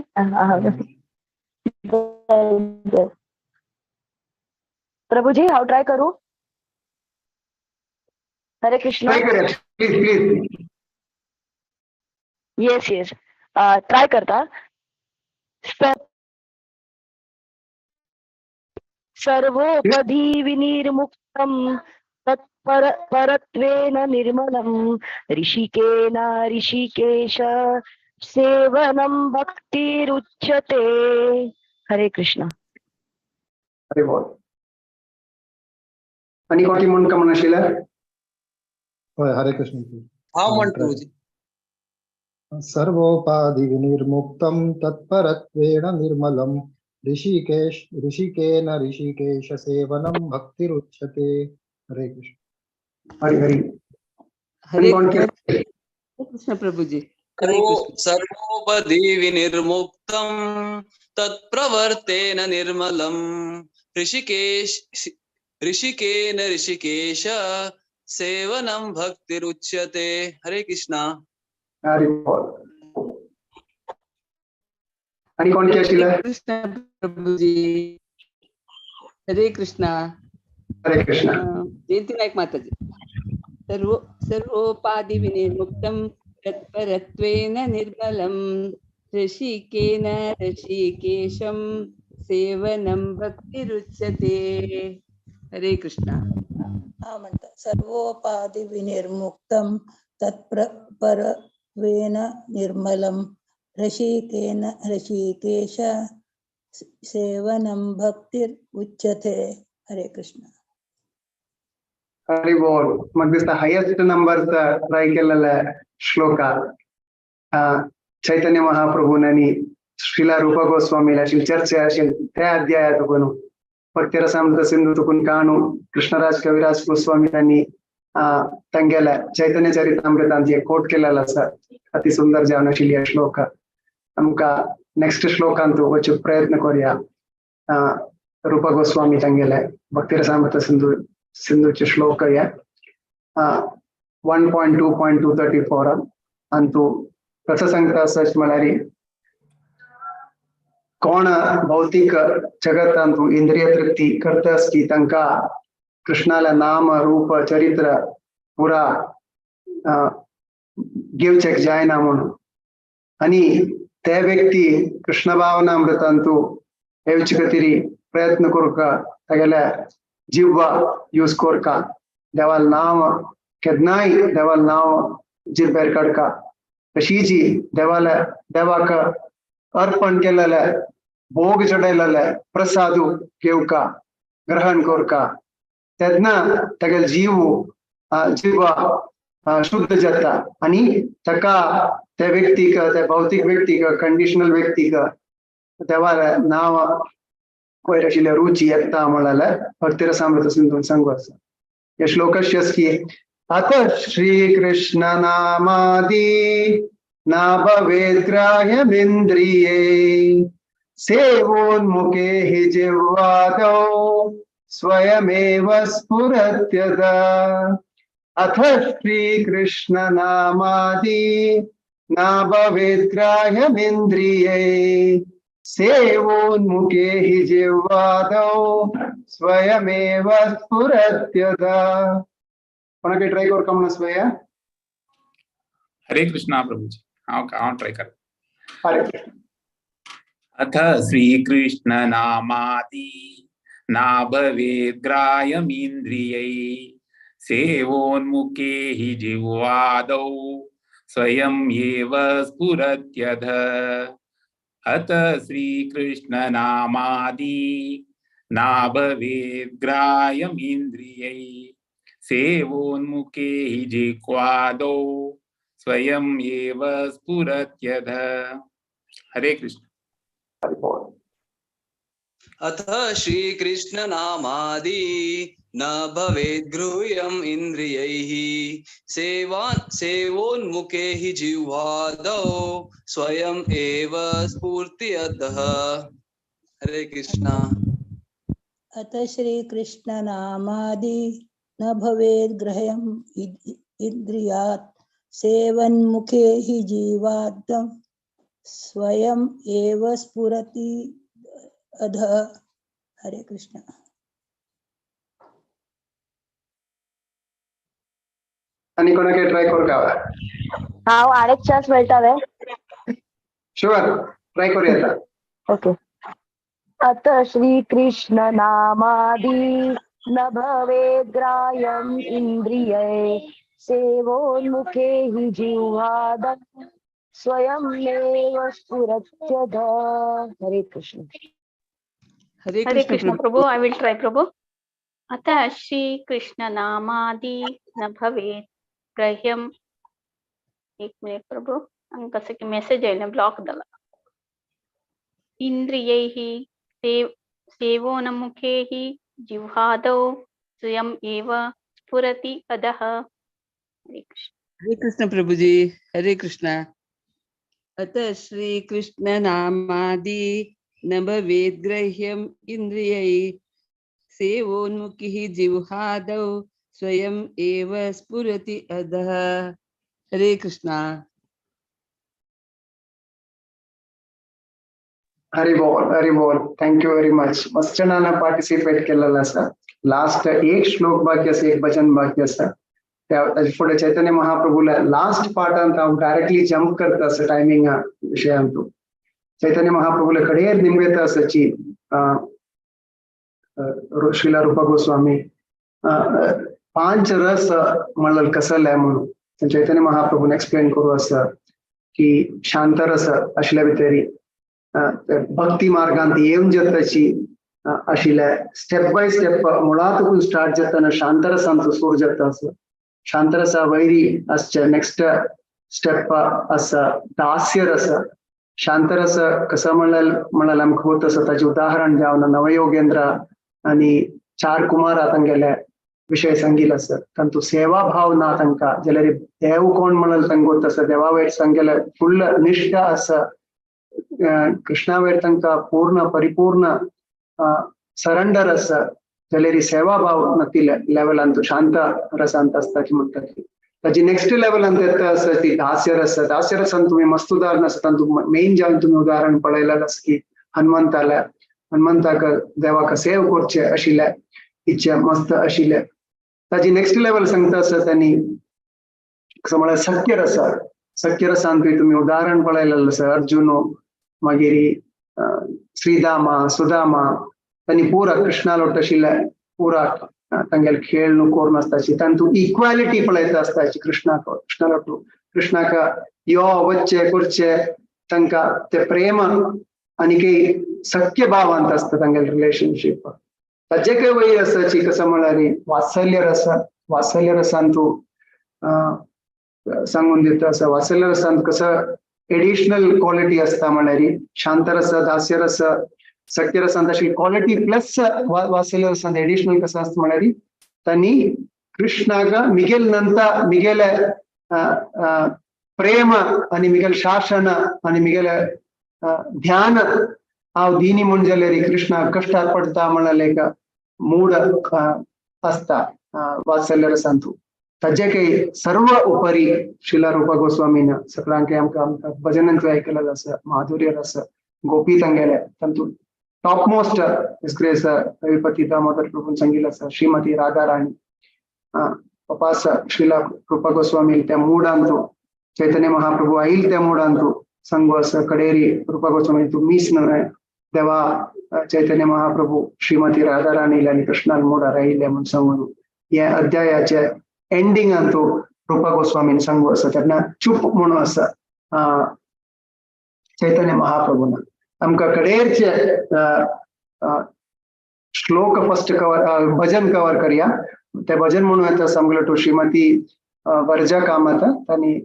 प्रभुजी हांव ट्राय करूं? हरे कृष्ण. ट्राय करूया, please please. Yes yes, try करता. सर्वोपधि विनिर्मुक्तं तत्पर परत्वेन निर्मलं ऋषिकेन ऋषिकेश सेवनं भक्तिरुच्यते. हरे कृष्ण. हरे बोल. आनी कोणी म्हण का म्हणशिल्लें? हय, हरे कृष्ण. हांव म्हण प्रभुजी. सर्वोपाधि विनिर्मुक्तं तत्परत्वेन निर्मलं ऋषिकेश ऋषिकेन ऋषिकेश सेवनं भक्तिरुच्यते. हरे कृष्ण. हरी हरी. हरे कोण कृष्ण प्रभुजी. हरे कृष्ण. सर्वोपधि विनिर्मुक्तं तत्प्रवर्तेन निर्मलं ऋषिकेश ऋषिकेन ऋषिकेश सेवनं भक्तिरुच्यते. हरे कृष्णा. हरी बोल. आनी कोण की आशिल्लें? कृष्ण प्रभुजी. हरे कृष्णा. हरे कृष्ण. जयंती नायक माताजी. सर्वोपाधि विनिर्मुक्तं तत्परत्वेन निर्मलं ऋषिकेन ऋषिकेशं सेवनं भक्तिरुच्यते. हरे कृष्णा. हा म्हणता सर्वोपाधि विनिर्मुक्तं तत्परत्वेन निर्मलं ऋषिकेन ऋषिकेश सेवनं भक्तिरुच्यते. हरे कृष्ण. हरी बोल. म्हाका दिसता हायेस्ट नंबर ट्राय केलेले श्लोका चैतन्य महाप्रभून आनी श्रीला रूपा गोस्वामीला अशी चर्चा अशी त्या अध्यायात तुकून भक्तिरसामृत सिंधू तुकून काणू कृष्णराज कविराज गोस्वामी त्यांनी तांगेल्या चैतन्य चरितामृतांत एक कोट केलेलो आसा. अति सुंदर जावन आशिल्ली श्लोक. आमकां नेक्स्ट श्लोकांत वचूंक प्रयत्न करुया. रूपा गोस्वामी तांगेले भक्तिरसामृत सिंधू सिंधूचे श्लोक हे 1.2.234 अंतु कसं सांगता सच म्हळ्यार कोण भौतिक जगतांतु इंद्रिय तृप्ती करता की तांकां कृष्णाला नाम रूप चरित्र पुरा घेवचेक जायना म्हणून आनी ते व्यक्ती कृष्ण भावनामृतांतु येवचे खातीर प्रयत्न करूका, तागेल्या जिव्वा यूज करका, देवाल नाव केन्नाय देवाल नाव जिब्बेर काडका, अशी जी देवाला देवाक अर्पण केलेले भोग चडयलेले प्रसाद घेवका ग्रहण करका, तेन्ना तागेलो जीव जिवा शुद्ध जाता आनी ताका त्या व्यक्तीक त्या भौतीक व्यक्तीक कंडिशनल व्यक्तीक देवाले नांव वयर आशिल्ल्या रुची येता म्हळ्यार भक्तिरसामृत सिंधून सांगू आसा. ह्या श्लोकस्य की अत श्री कृष्ण नामादि ना भवेद्ग्राह्यमिन्द्रिये सेवोन्मुखे हि जिह्वादौ स्वयमेव स्फुरत्यद. अथ श्री कृष्ण नामादि ना भवेद्ग्राह्यमिन्द्रिये सेवोन्मुखे हि जिह्वादौ स्वयमेव स्फुरत्यद. कोणाक ट्राय करता म्हणून स्वया? हरे कृष्णा प्रभुजी. हांव हांव ट्राय करता. हरे कृष्ण. अथ श्रीकृष्ण नामादि ना भवेद्ग्राह्यमिन्द्रियै सेवोन्मुखे हि जिह्वादौ स्वयं एव स्फुरत्यध. अत श्रीकृष्ण नामादि ना भवेद्ग्राह्यमिन्द्रियै सेवोन्मुखे हि जिह्वादौ स्वयं एव स्फुरत्यध. हरे कृष्ण. अथ श्रीकृष्ण नामादि न भवेद् गृह्यम् इंद्रियैः सेवा सेवोन्मुखे हि जिह्वादौ स्वयम् एव स्फूर्ति अतः। हरे कृष्णा। अथ श्रीकृष्ण नामादि न भवेद् ग्रह्यम् इंद्रियात् सेवन्मुखे हि जीवादं स्वयं एव स्फुरति अधः। हरे कृष्ण। आनी कोणाक ट्राय करू का? हांव आनीक चान्स मेळटा वे? शुअर, ट्राय करूया आता. ओके. अथ श्री कृष्ण नामादि न भवेद् ग्राह्यम् इंद्रियै सेवोन्मुखे हि जिह्वादं स्वयमेव स्फुरत्यध। हरे Krishna. Hare Hare Krishna Prabhu. I will try Prabhu. अथ श्री कृष्ण नामादि न भवेत् ग्राह्यम। एक मिनिट प्रभु, हांगा कसं की मेसेज आयले ब्लॉक जाला। इंद्रियैः सेवोन्मुखे हि जिह्वादौ स्वयम् एव स्फुरति अधः। हरे कृष्ण। हरे कृष्ण प्रभुजी। हरे कृष्ण। अत श्री कृष्ण नामादि न भवेद् ग्राह्यम् इंद्रियैः सेवोन्मुखिः जिह्वादौ स्वयम् एव स्फुरति अधः। हरे कृष्णा। हरी बोल, हरी बोल. Thank you very much. मस्त जणांना पार्टिसिपेट केलेलं आसा. लास्ट एक श्लोक बाकी आसा, एक भजन बाकी आसा. त्या फुडें चैतन्य महाप्रभूला लास्ट पार्टांत हांव डायरेक्टली जंप करता आसा टायमिंगा विशयांतू. चैतन्य महाप्रभूला कडेर निमगेता आसाची श्रीला रूपा गोस्वामी पांच रस म्हणलं कसले म्हणून चैतन्य महाप्रभून एक्सप्लेन करू आसा की शांत रस आशिल्ल्या भितरी भक्ती मार्गांत येवन जाताची आशिल्ल्या स्टेप बाय स्टेप मुळांतून स्टार्ट जाताना शांतरसांचो सूर जाता आसा. शांतरसा वैरी आसचे नेक्स्ट स्टेप आसा दास्य रस. शांतरस कसं म्हणल्यार आमकां होत आसा ताचें उदाहरण जावन नवयोगेंद्र आनी चार कुमारा तांगेले विशय सांगिल आसा. तांतू सेवा भाव ना तांकां जाल्यार देव कोण म्हणल्यार तांकां गोत आसा. देवा वयर सांगेले फुल्ल निश्ठा आसा. कृष्णा वयर तांकां पूर्ण परिपूर्ण सरेंडर आसा. जाल्यार सेवा भाव नातिल्ल्या लेवलांत शांत रसांत आसता म्हणटा. ताजी नेक्स्ट लेवलांत येता आसा ती दास्य रस. दास्य रसान तुमी मस्त उदाहरण आसा. तातूंत मेन जावन तुमी उदाहरण पळयलें आसा की हनुमंताले हनुमंताक देवाक सेव करचे आशिल्ले इच्छा मस्त आशिल्ले. ताजी नेक्स्ट लेवल सांगता आसा तांणी कसो म्हळ्यार सख्य रस. सख्य रसांतूय तुमी उदाहरण पळयलें आसा. अर्जुन मागीर श्रीदामा सुदामा तांणी पुरा कृष्णा लोट आशिल्ले पुरा तांगेले खेळ न्हू करून आसताची. तांतू इक्वालिटी पळयता आसताची कृष्णाक कृष्णा लोटू कृष्णाक यो वच्चे करचे तांकां ते प्रेम आनी सख्य भावांत आसता तांगेले रिलेशनशीप. ताजे काय वयर आसाची कसं म्हळ्यार वात्सल्य रस. वात्सल्य रसांतू सांगून दिता आसा. वात्सल्य रसांत कसं एडिशनल क्वालिटी आसता म्हळ्यार शांतरस दास्य रस सख्य रसांत अशी क्वालिटी प्लस वात्सल्य रसांत एडिशनल कसं आसता म्हळ्यार तांणी कृष्णाक मिगेल नंतर मिगेले प्रेम आनी मिगेल शासन आनी मिगेले ध्यान हांव दिनी म्हूण जाल्यार कृष्णा कश्टार पडटा म्हणल्यार एक मूड आसता वात्सल्य रसांतू. ताजे काही सर्व उपरी श्रीला रूपा गोस्वामीन सगळ्यांक आमकां आमकां भजनांतूय आयकलेलें आसा. माधुर्य रस गोपी तांगेले तातूंत टॉप मोस्ट डिस्ग्रेस रविपती दामोदर प्रभून सांगिल्लें आसा श्रीमती राधा राणी पपास श्रीला रूपा गोस्वामी त्या मुडांतू चैतन्य महाप्रभू आईल त्या मुडांतू सांगू आसा कडेरी रूपा गोस्वामी तूं मीस न्हय देवा चैतन्य महाप्रभू श्रीमती राधा राणी आनी कृष्णान मुडार आयिल्ले म्हूण सांगून हे अध्यायाचे एंडिंगांतू रूपा गोस्वामीन सांगू आसा. तेन्ना चूप म्हणून आसा चैतन्य महाप्रभून. आमकां कडेरचे श्लोक फर्स्ट कवर भजन कवर करया. ते भजन म्हणून येता आमगेलो टू श्रीमती वर्जा कामत तांणी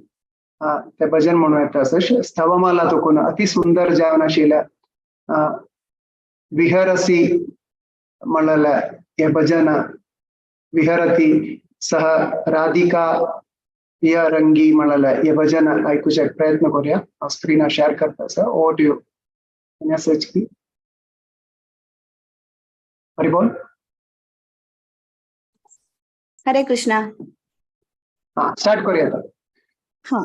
ते भजन म्हणून येता आसा. स्तवमाला तुकून अति सुंदर जावन आशिल्ल्या विहरसी म्हणलें हें भजन विहरती सह राधिका य रंगी म्हणलें हें भजन आयकुचे प्रयत्न करूया. हांव स्क्रिनार शेअर करता sir. Over to you message की हरी बोल. हरे कृष्णा. हा, स्टार्ट करूया आता. हा,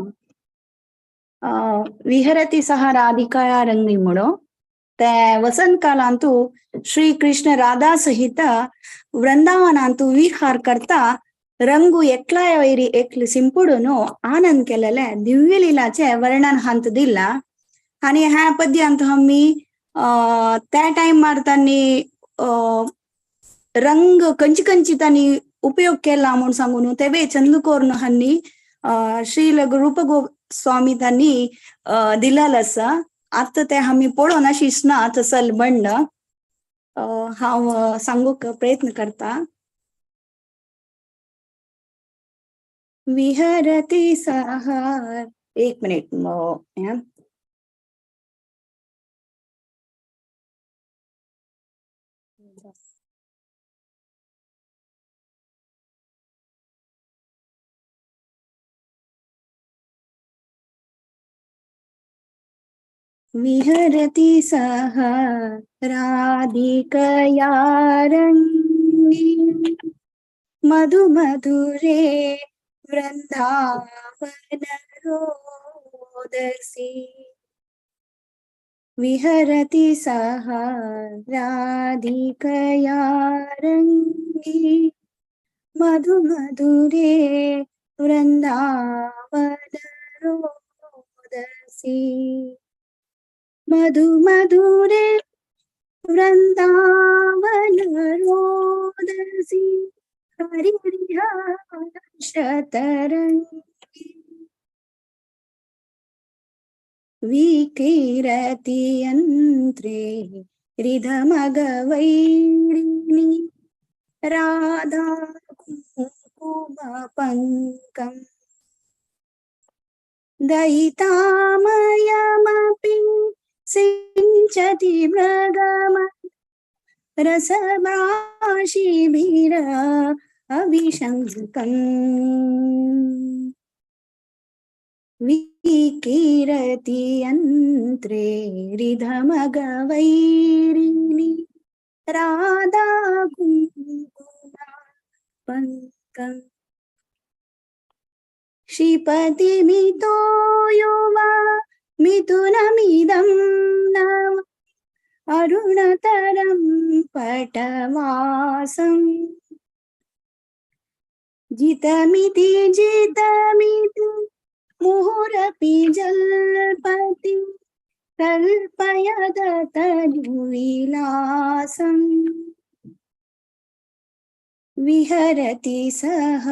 विहरती सह राधिका रंगी म्हणून ते वसंत कालांतु श्री कृष्ण राधा सहित वृंदावनांतु विहार करता रंगू एकलाय वैरी एकली सिंपुडून आनंद केलेले दिव्य लीलाचे वर्णन हांत दिला. आणि ह्या पद्यांत आमी त्या टायमार तांणी रंग कंची कंची तांणी उपयोग केला म्हूण सांगून तेवे चंद करून हांणी श्री रूप गोस्वामी तांणी दिलेलो आसा. आतां ते आमी पळोवन अशीच ना तसल बंड हांव सांगूंक प्रयत्न करता. विहरती सह, एक मिनिट, विहरति सह राधिकया रंगी मधुमधुरे वृंदावन रोदसी. विहरति सह राधिकया रंगी मधुमधुरे वृंदावन रोदसी. मधुमधुरे वृंदावन रोदसी हरिहर्षतरंगी. विकीरति यंत्रे हृदमगवैरिणी राधा कुंकुम पंकम दयितामयमपि सिंचति मृगम रसराशिभिर अभिशंकं. विकीरति यंत्रे हृदमगवैरिणी राधा कुंकुम पंकम. क्षिपतिमितो युवा मिथुनमिदं नव अरुणतरं पटवासं. जितमिति जितमिति मुहुरपि जल्पति कल्पयदतनुविलासं. विहरति सह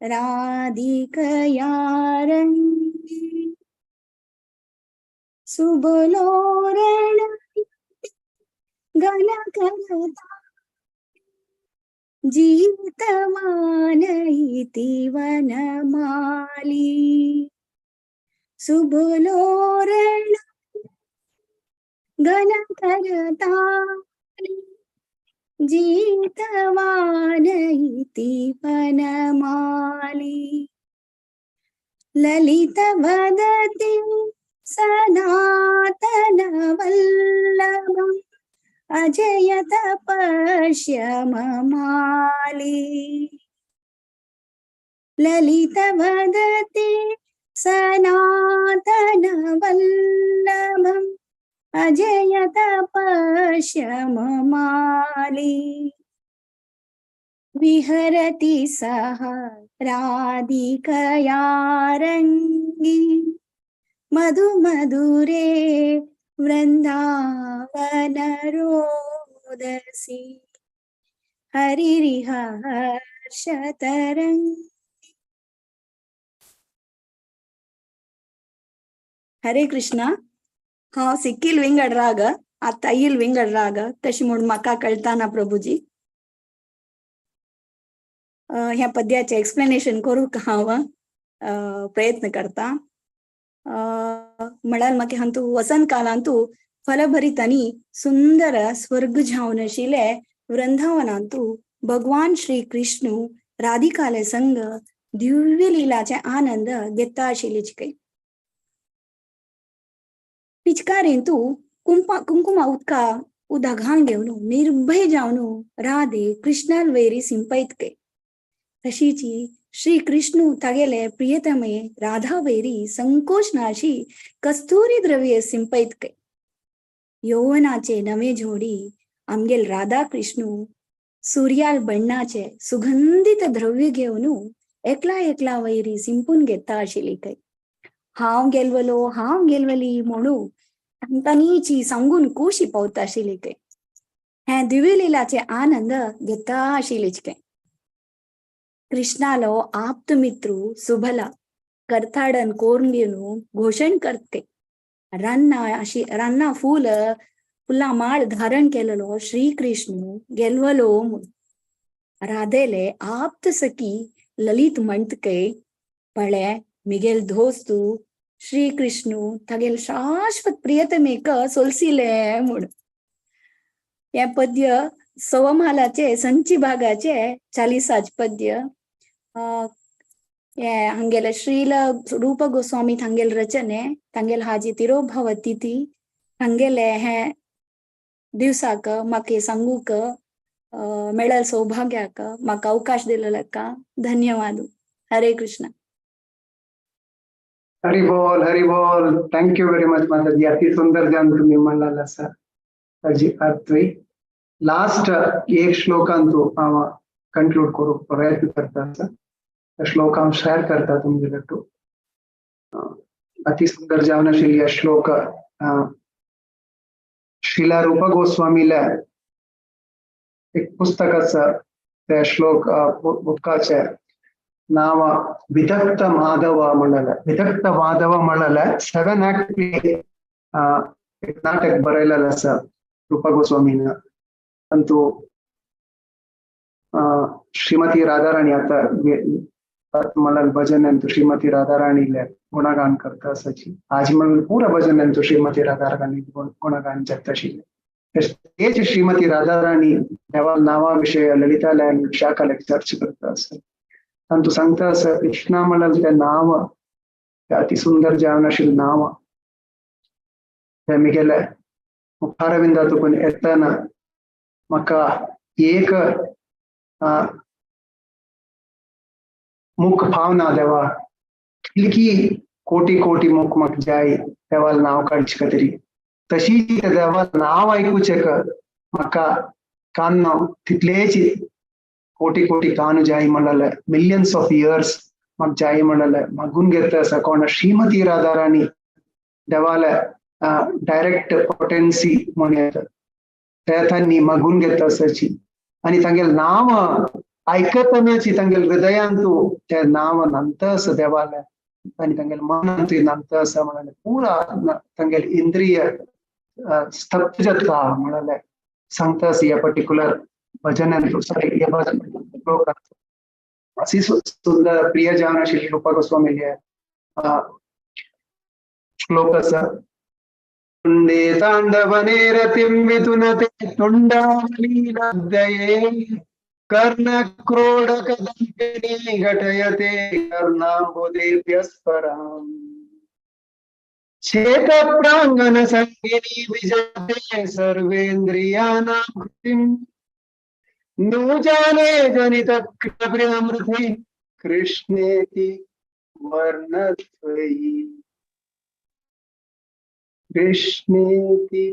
राधिकया रंगी सुबलोरण गणकरता जीतमान इति वनमाली. सुबलोरण गणकरता जीतवान इति वनमाली. ललित वदति सनातन वल्लभम् अजयत पश्य ममाली. ललित वदति सनातन वल्लभम् अजयत पश्य ममाली. विहरति सह राधिकया रंगी मधुमधुरे वृंदावन रोदसी. हरिहर्षतरंगी. हरे कृष्णा. हांव सिक्कील विंगड राग आतां विंगड राग तशी म्हूण म्हाका कळटा ना प्रभुजी. ह्या पद्याचें एक्सप्लेनेशन करूंक हांव प्रयत्न करता. म्हळ्यार म्हाका हांतू वसंत कालांतू फलभरीत आनी सुंदर स्वर्ग जावन आशिल्ले वृंदावनांतू भगवान श्री कृष्ण राधिकाले संग दिव्य लीलाचे आनंद घेता आशिल्ले चिकय. पिचकारेंतू कुंकुमा उदका उदक घाण घेवन निर्भय जावन राधे कृष्णाल वैरी सिंपयत कै. तशीची श्री कृष्ण तागेले प्रियतमे राधा वैरी संकोच नाशी कस्तुरी द्रव्य सिंपयत कै. यौवनाचे नवे जोडी आमगेल राधा कृष्ण सूर्याल बण्णाचे सुगंधित द्रव्य घेवन एकला एकला वैरी सिंपून घेता आशिल्ली कै. हांव गेलवलो हांव गेलवली म्हणू तांकांनीची सांगून कोशी पावता आशिल्ली कै. हे दिव्यलीलाचे आनंद घेता आशिल्लीच कै. कृष्णालो आप्त मित्रू सुबला करथाडन कोरून घेवन घोषण करते. रान्ना अशी रान्ना फूल फुलां माळ धारण केलेलो श्री कृष्ण गेलवलो म्हूण. राधेले आप्त सखी ललित म्हणत कै पळे मिगेल दोस्तू श्री कृष्ण तागेल शाश्वत प्रियतमेक सोलसिले म्हूण. हें पद्य सवमालाचे संची भागाचे 40 पद्य. हे हांगेले श्रील रूप गोस्वामी तांगेल रचने तांगेल हाजी तिरोभाव तिथी हांगेले हे दिवसाक म्हाका सांगूक मेळल सौभाग्याक म्हाका अवकाश दिलेलेका धन्यवाद. हरे कृष्ण. हरी बोल हरी बोल. Thank you very much माताजी. अति सुंदर जान तुम्ही म्हणला आसा ताजी अर्थय. लास्ट एक श्लोकांतू हांव कंक्लूड करूंक प्रयत्न करता आसा. त्या श्लोक हांव शेअर करता तुमगे लट्टू. अति सुंदर जावन आशिल्ली श्लोक श्रीला रूप गोस्वामीला एक पुस्तक आसा. त्या श्लोक बुकाचे नाव विदक्त माधव म्हणलें. विदक्त माधव म्हणलें 7 ऍक्ट एक नाटक बरयलेलें आसा रूपा गोस्वामीन. अंतू श्रीमती राधाराणी आता म्हणलं भजन अंतू श्रीमती राधाराणीले गुणगान करता आसाची. आज म्हणलं पुरा भजन अंतू श्रीमती राधाराणी गुणगान जाता आशिल्लें. तेच श्रीमती राधाराणी देवा नावा विशय ललिताले आनी विशाखाले चर्च करता आसा. तांतू सांगता आसा कृष्णा म्हणलं तें नांव अति सुंदर जावन आशिल्लें नांव तें मिगेले मुखारविंदा तुकून येतना म्हाका एक मुख भावना देवा कितली कोटी कोटी मुख म्हाका जाय देवा नांव काडचे खातीर. तशी देवा नांव आयकुचें म्हाका कान तितलेच कोटी कोटी कान जाय म्हणलें. मिलियन्स ऑफ इयर्स म्हाका जाय म्हणलें. मागून घेता आसा कोण श्रीमती राधाराणी देवाले डायरेक्ट पोटेन्सी म्हण येता ते तांणी मागून घेता आसाची. आनी तांगेल नांव आयकतनाची तांगेल हृदयांतू ते नांव नांत आसा देवाले आनी तांगेल मनांतूय नांत आसा म्हणलें. पुरा तांगेल इंद्रिय स्तब्ध जाता म्हणलें सांगता आसा ह्या पर्टिक्युलर भजनांतू सॉरी ह्या भजन श्लोकांतू. अशी सुंदर प्रिय जावन आशिल्ली रूपा गोस्वामीले श्लोक आसा. तुंडे तांडवने रतिं विधुनते तुंडावलीलब्धये कर्ण क्रोड कदम्बिनी घटयते कर्णाम्बुदेभ्यस्पराम् क्षेत्र प्रांगण संगिनी विजयते सर्वेन्द्रियाणां कृतिं नो जाने जनित कृपयामृते कृष्णेति वर्णद्वयी कृष्णेति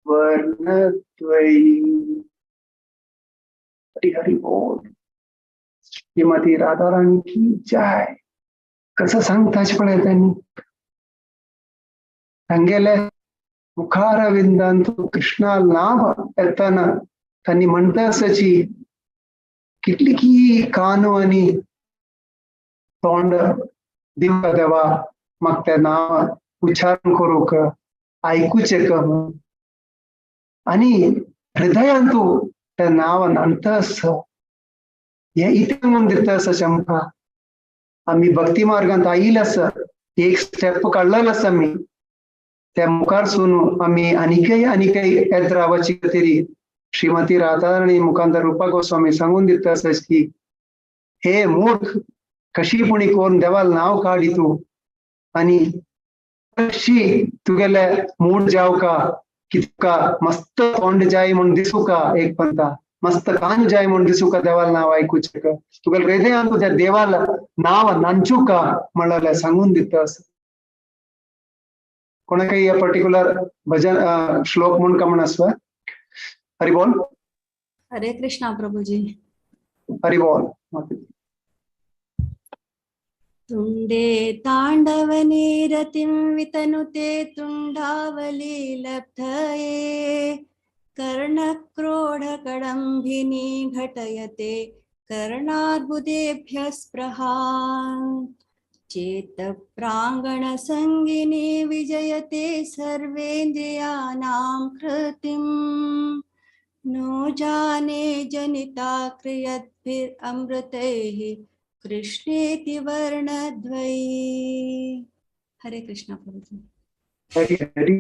वर्णद्वयी. हरी हरी बोल. श्रीमती राधाराणी की जय. कसं सांगताच पळय त्यांनी सांगेले मुखारविंदांतू कृष्णा नाव येताना त्यांनी म्हणता आसाची कितली की कानो आनी तोंड दिवका देवा म्हाका तें नांव उच्चारण करूंक आयकुचें म्हूण. आनी हृदयांतू तें नांव नांत आसा. हें इतलें म्हूण दिता आसा आमकां. आमी भक्ती मार्गांत आयिल्ले आसा. एक स्टेप काडलेलो आसा आमी. त्या मुखारसून आमी आनीकय आनीकय येत रावची खातीर श्रीमती राधाराणी मुखांतर रूपा गोस्वामी सांगून दिता आसा की हे मूर्ख कशी पुणी कोण देवाल नाव काडी तूं आनी कशी तुगेले मूड जावका की तुका मस्त तोंड जाय म्हूण दिसूका एक पंता मस्त कान जाय म्हूण दिसूका देवाल नाव आयकुचें तुगेले हृदयान तुज्या देवाल नाव नांचुका म्हणल्यार सांगून दिता आसा. कोणाकय हे पर्टिक्युलर भजन श्लोक म्हूण का म्हण आसवा. हरि बोल. हरे कृष्णा प्रभुजी. हरि बोल. तुंडे तांडवने रतिं वितनुते तुंडावली लब्धये कर्णक्रोढकडम्भिनी घटयते कर्णार्बुदेभ्यः स्पृहान् चेतप्राङ्गणसङ्गिनी विजयते सर्वेन्द्रियाणां कृतिं नो जाने जनिता क्रियद्भिरमृतैः कृष्णेति वर्णद्वयी. हरे कृष्णा प्रभुजी. हरी हरी.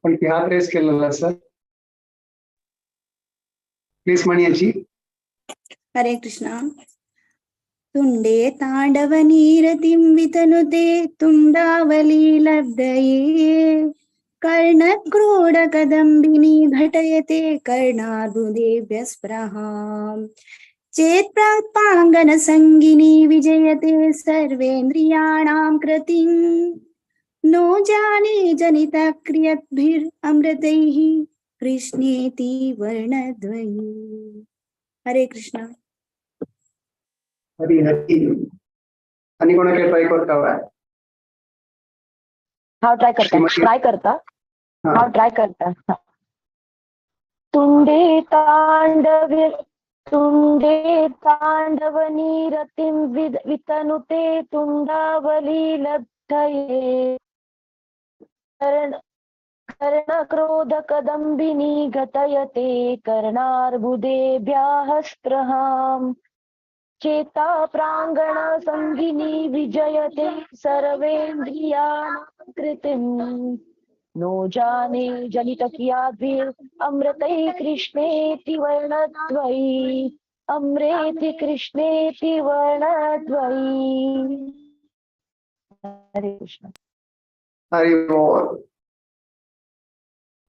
पण हात रेस केलेला सर प्लीज मणियाची. हरे कृष्णा. तुंडे तांडवनीरतिं वितनुते तुंडावली लब्धये कर्णक्रोडकदम्बिनी घटयते कर्णार्बुदेभ्यः स्पृहाम् चेत्प्राङ्गणसङ्गिनी विजयते सर्वेन्द्रियाणां कृतिं नो जाने जनिता क्रियद्भिरमृतैः कृष्णेति वर्णद्वयी. हरे कृष्णा. हरी हरी. आणि कोणाक ट्राय करता? हांव ट्राय करता. ट्राय करता हांव ट्राय करता. तुंडे तांडव तुंडे तांडवनी रतिं वितनुते तुंडावली लब्धये कर्णक्रोध कदम्बिनी घटयते कर्णार्बुदेभ्यः स्पृहाम् चेता प्रांगण संगिनी विजयते सर्वेन्द्रियाणां कृतिं नो जाने जनित कियाद्भिर् अमृतैः कृष्णेति वर्णद्वयी अमृति कृष्णेति वर्णद्वयी. हरे कृष्ण. हरि बोल.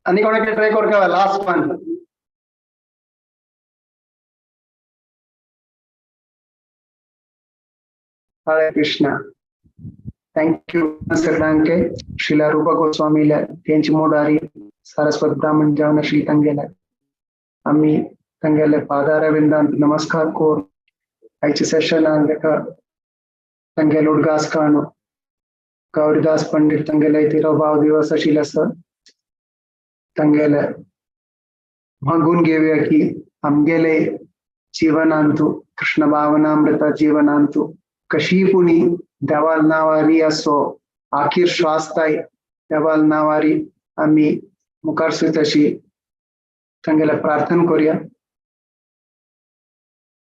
आणि कोणाक ट्राय करता? Last one. Hare Krishna. Thank you सगळ्यांके. Srila रूपा गोस्वामीला त्यांची मोडारी सारस्वत ब्राह्मण जावन श्री तंगेला आम्ही तंगेले पादारविंदांत नमस्कार कोर आयचे सेशन तंगेल उडगास काणू गौरीदास पंडित तंगेले तिरोभाव दिवस आशिल्लो आसा तंगेले मागून घेवया की आमगेले जीवनांतु कृष्ण भावनामृत जीवनांतु कशी पुणी देवाल नावारी असो आखीर श्वास ताय देवाल नावारी आम्ही मुखार सुत अशी तांगेले प्रार्थना करूया.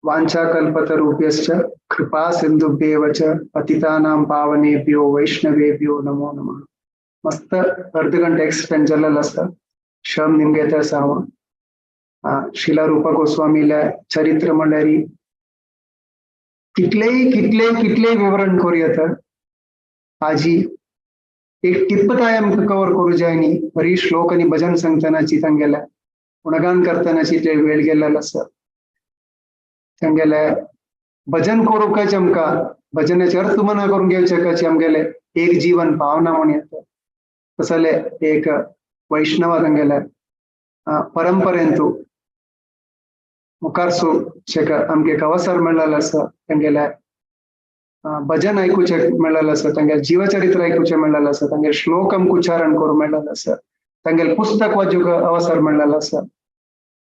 वांछा कल्पतरुभ्यश्च कृपा सिंधुभ्येव च पतितानां पावनेभ्यो वैष्णवेभ्यो नमो नमः. मस्त अर्ध घंटे एक्सटेंड जाल्लो आसा. श्रम निमगे आसा हांव. शिला रूपा गोस्वामील्या चरित्र म्हणल्यार कितलेय कितलेय कितलेय विवरण करूं येता. आजी एक टिप्पताय आमकां कवर करूं जाय न्ही. बरी श्लोक आनी भजन सांगतनाची तांगेल्या गुणगान करतनाची ते वेळ गेल्लो आसा. तांगेले भजन करूंकच आमकां भजनाचे अर्थ मना करून घेवचे कशें आमगेले एक जीवन भावना म्हूण येता. तसले एक वैष्णवा तांगेले परंपरेंतू मुखार सो आमगे एक अवसर मेळ्ळेलो आसा. तांगेले भजन आयकुचें मेळ्ळेलें आसा. तांगेले जीवचरित्र आयकुचें मेळ्ळेलें आसा. तांगेले श्लोक आमकां उच्चारण करूंक मेळ्ळेलें आसा. तांगेले पुस्तक वाचूंक अवसर मेळ्ळेलो आसा.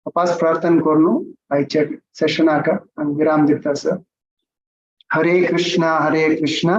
अपास प्रार्थना करून आयच्या सेशनाक आमी विराम दिता आसा. हरे कृष्णा हरे कृष्णा